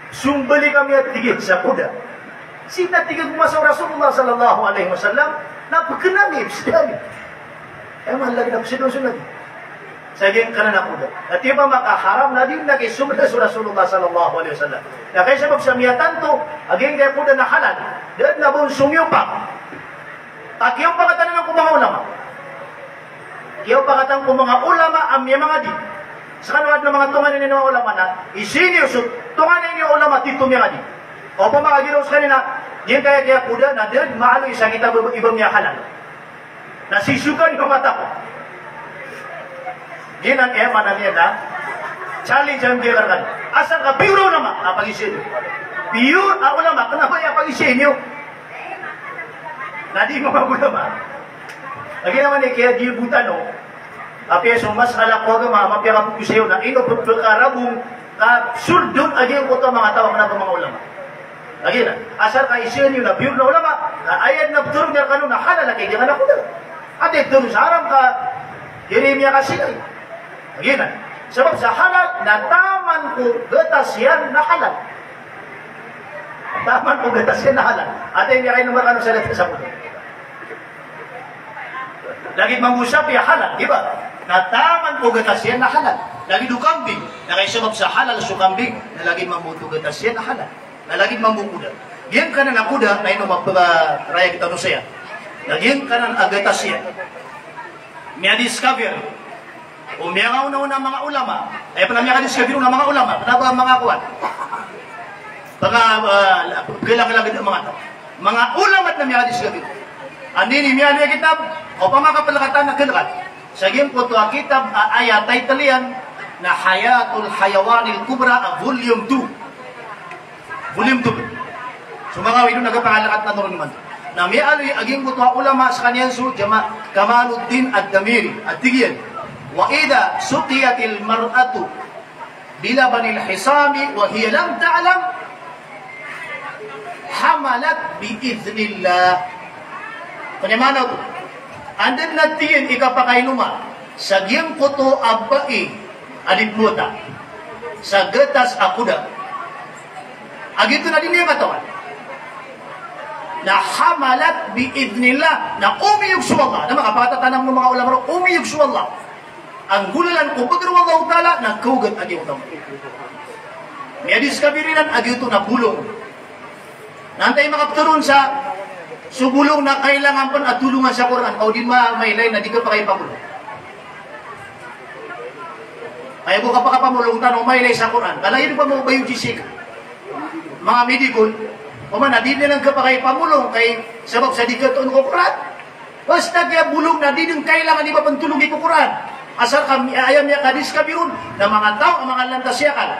Sombali kami a tig iyan sa koda. Sii na tig iyan ko masa o Rasulullah sallallahu alaihi wasallam na pkna mi, psda mi. Aya maana lagid a psda on so Nabi. Sa giyangkanan a koda. Na tiyapak a haram na di na kisombed so Rasulullah sallallahu alaihi wasallam. Na kay sabap sa miyatanto a giyangkaya koda na halal, da dn a ba on somiyopak. Ka kiyapakatan ko manga ulama. Kiyapakatan ko manga ulama a miyamangadi. Skano adn a manga tonganay niyo a ulama na, iza niyo so tonganay niyo a ulama tito miyangadi. Opama ka giraw skaniyan na giyangkaya koda na da dn maaloy sa kitab a ba miyahalal. Na sisokan iyo mata ko. Giyanan i maana niyan na challenge a miyakar kan. Asar ka pure a ulama a pagizaan iyo. Pure a ulama, kna ba aya pagizaan iyo? Na di manga ulama. Lagid anan i kiyadiyabot tano. Apiya so masala ko agama a mapiyakapokus iyo na ino pphakaragon ka sold on a giyangkoto a manga taw a kna ba manga ulama. Lagid anan, asar ka izaan iyo na pure na ulama, na aya dn a ptharoon iyan rkano na halal a kiyagiyangkanan a koda. Ati ptharoon sa haram ka, iri miyakasilay. Lagid anan, sabap sa halal na taman ko gatas iyan na halal. Taman ko gatas iyan na halal. Ati miyakaino rkano sa gatas a koda. Lagid mambo o sapi a halal, di ba? Na taman ko gatas iyan na halal. Lagid o kambing, na kay sabap sa halal so kambing, na lagid mambo oto gatas iyan na halal. Na lagid mambo o koda. Giyangkanan a koda, na ino maparayag tano saya. Na giyangkanan a gatas iyan. Miyadiscover o miyakaonaona a manga ulama. Aya pn a miyakadiscover on a manga ulama. Kna ba manga kowan. Manga, ah, galaglag a manga taw. Manga ulama dn a miyakadiscover. Anda ini miyaaloy a kitab, opama ka plkatan a galaglag. Sa giyangkoto a kitab a aya title iyan na Hayatul Hayawanil Kubra a volume two. Volume two. So manga awid on a gapakalakat na noron imanto. Na miyaaloy a giyangkoto a ulama skaniyan so Jama-, Kamaluddin Ad-Damiri. A tig iyan, "Wa idha suqiyatil mar'atu bilabanil hisami wa hiya lam ta'lam, hamalat bi idhnillah." Aya maana oto, anda dn a tig iyan i kapakainoma sa giyangkoto a bai a di pmbota sa gatas a koda. A giyoto na di niyan katawan. Na hamalat bi idhnillah, na omiyog so Allah. Na manga pakatatana o manga ulama ron, omiyog so Allah. Anggolalan ko bagr o Allahu Ta'ala na kaogat a giyoto. Miyadiscover iran a giyoto na bolong. Na antaa i makaptharoon sa so bolong na kailangan pn a tolongan sa Qur'an, odi ma-, mailay na di kapakaipamolong. Aya bo kapakapamolong tano mailay sa Qur'an. Kala ino ba mo biology ka. Manga medical, opama na di dn kapakaipamolong kay sabap sa di katoon ko Qur'an. Basta giya bolong na di dn kailangan i ba pntolongi ko Qur'an. Asar ka mi-, aya miyakadiscover on na manga taw a manga lantas i akal.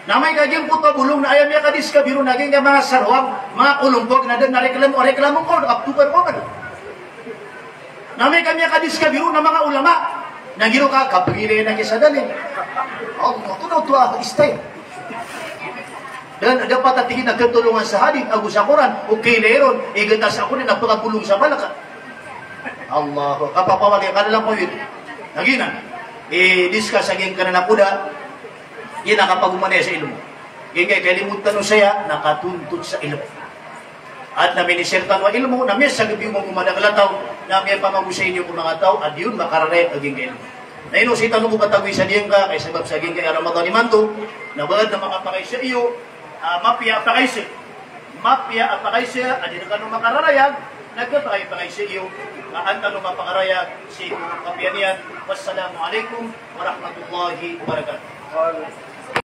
Na amay ka giyangkoto a bolong na aya miyakadiscover on na giyangkaya manga sarwang, manga kolombog na da dn a reklamo, reklamo ko, kaptokan ko man. Na amay ka miyakadiscover on na manga ulama, na giraw ka, kapngilay na ki sa dalil. Allah, oto na oto a style. Da dn, dapat a tig iyan a katolongan sa hadith ago sa Qur'an, o kailay ron i gatas a koda na pkabolong sa balak. Allah, kapapawagi ka na lang ko ito. Lagid anan, i-discuss a giyangkanan a koda, giya na kapagomanaya sa ilmo. Giyangkai a kalimotan tano saya na katontot sa ilmo. At na minisir tano a ilmo, na miyasagad iyo mambo madakl a taw, na miyapamagosay niyo ko manga taw a di on makararayag a giyangkai a ilmo. Na ino sii tano bo katagoy sa giyangka, kay sabap sa giyangkai a Ramadan imanto, na ba adn a makapakay sa iyo, ah, mapiya a pakay sa, mapiya a pakay sa, a di rkano makararayag, na kapakay-pakay sa iyo, na an tano mapakarayag sii ko kapiya niyan. Wassalamu alaikum warahmatullahi wabarakatuh.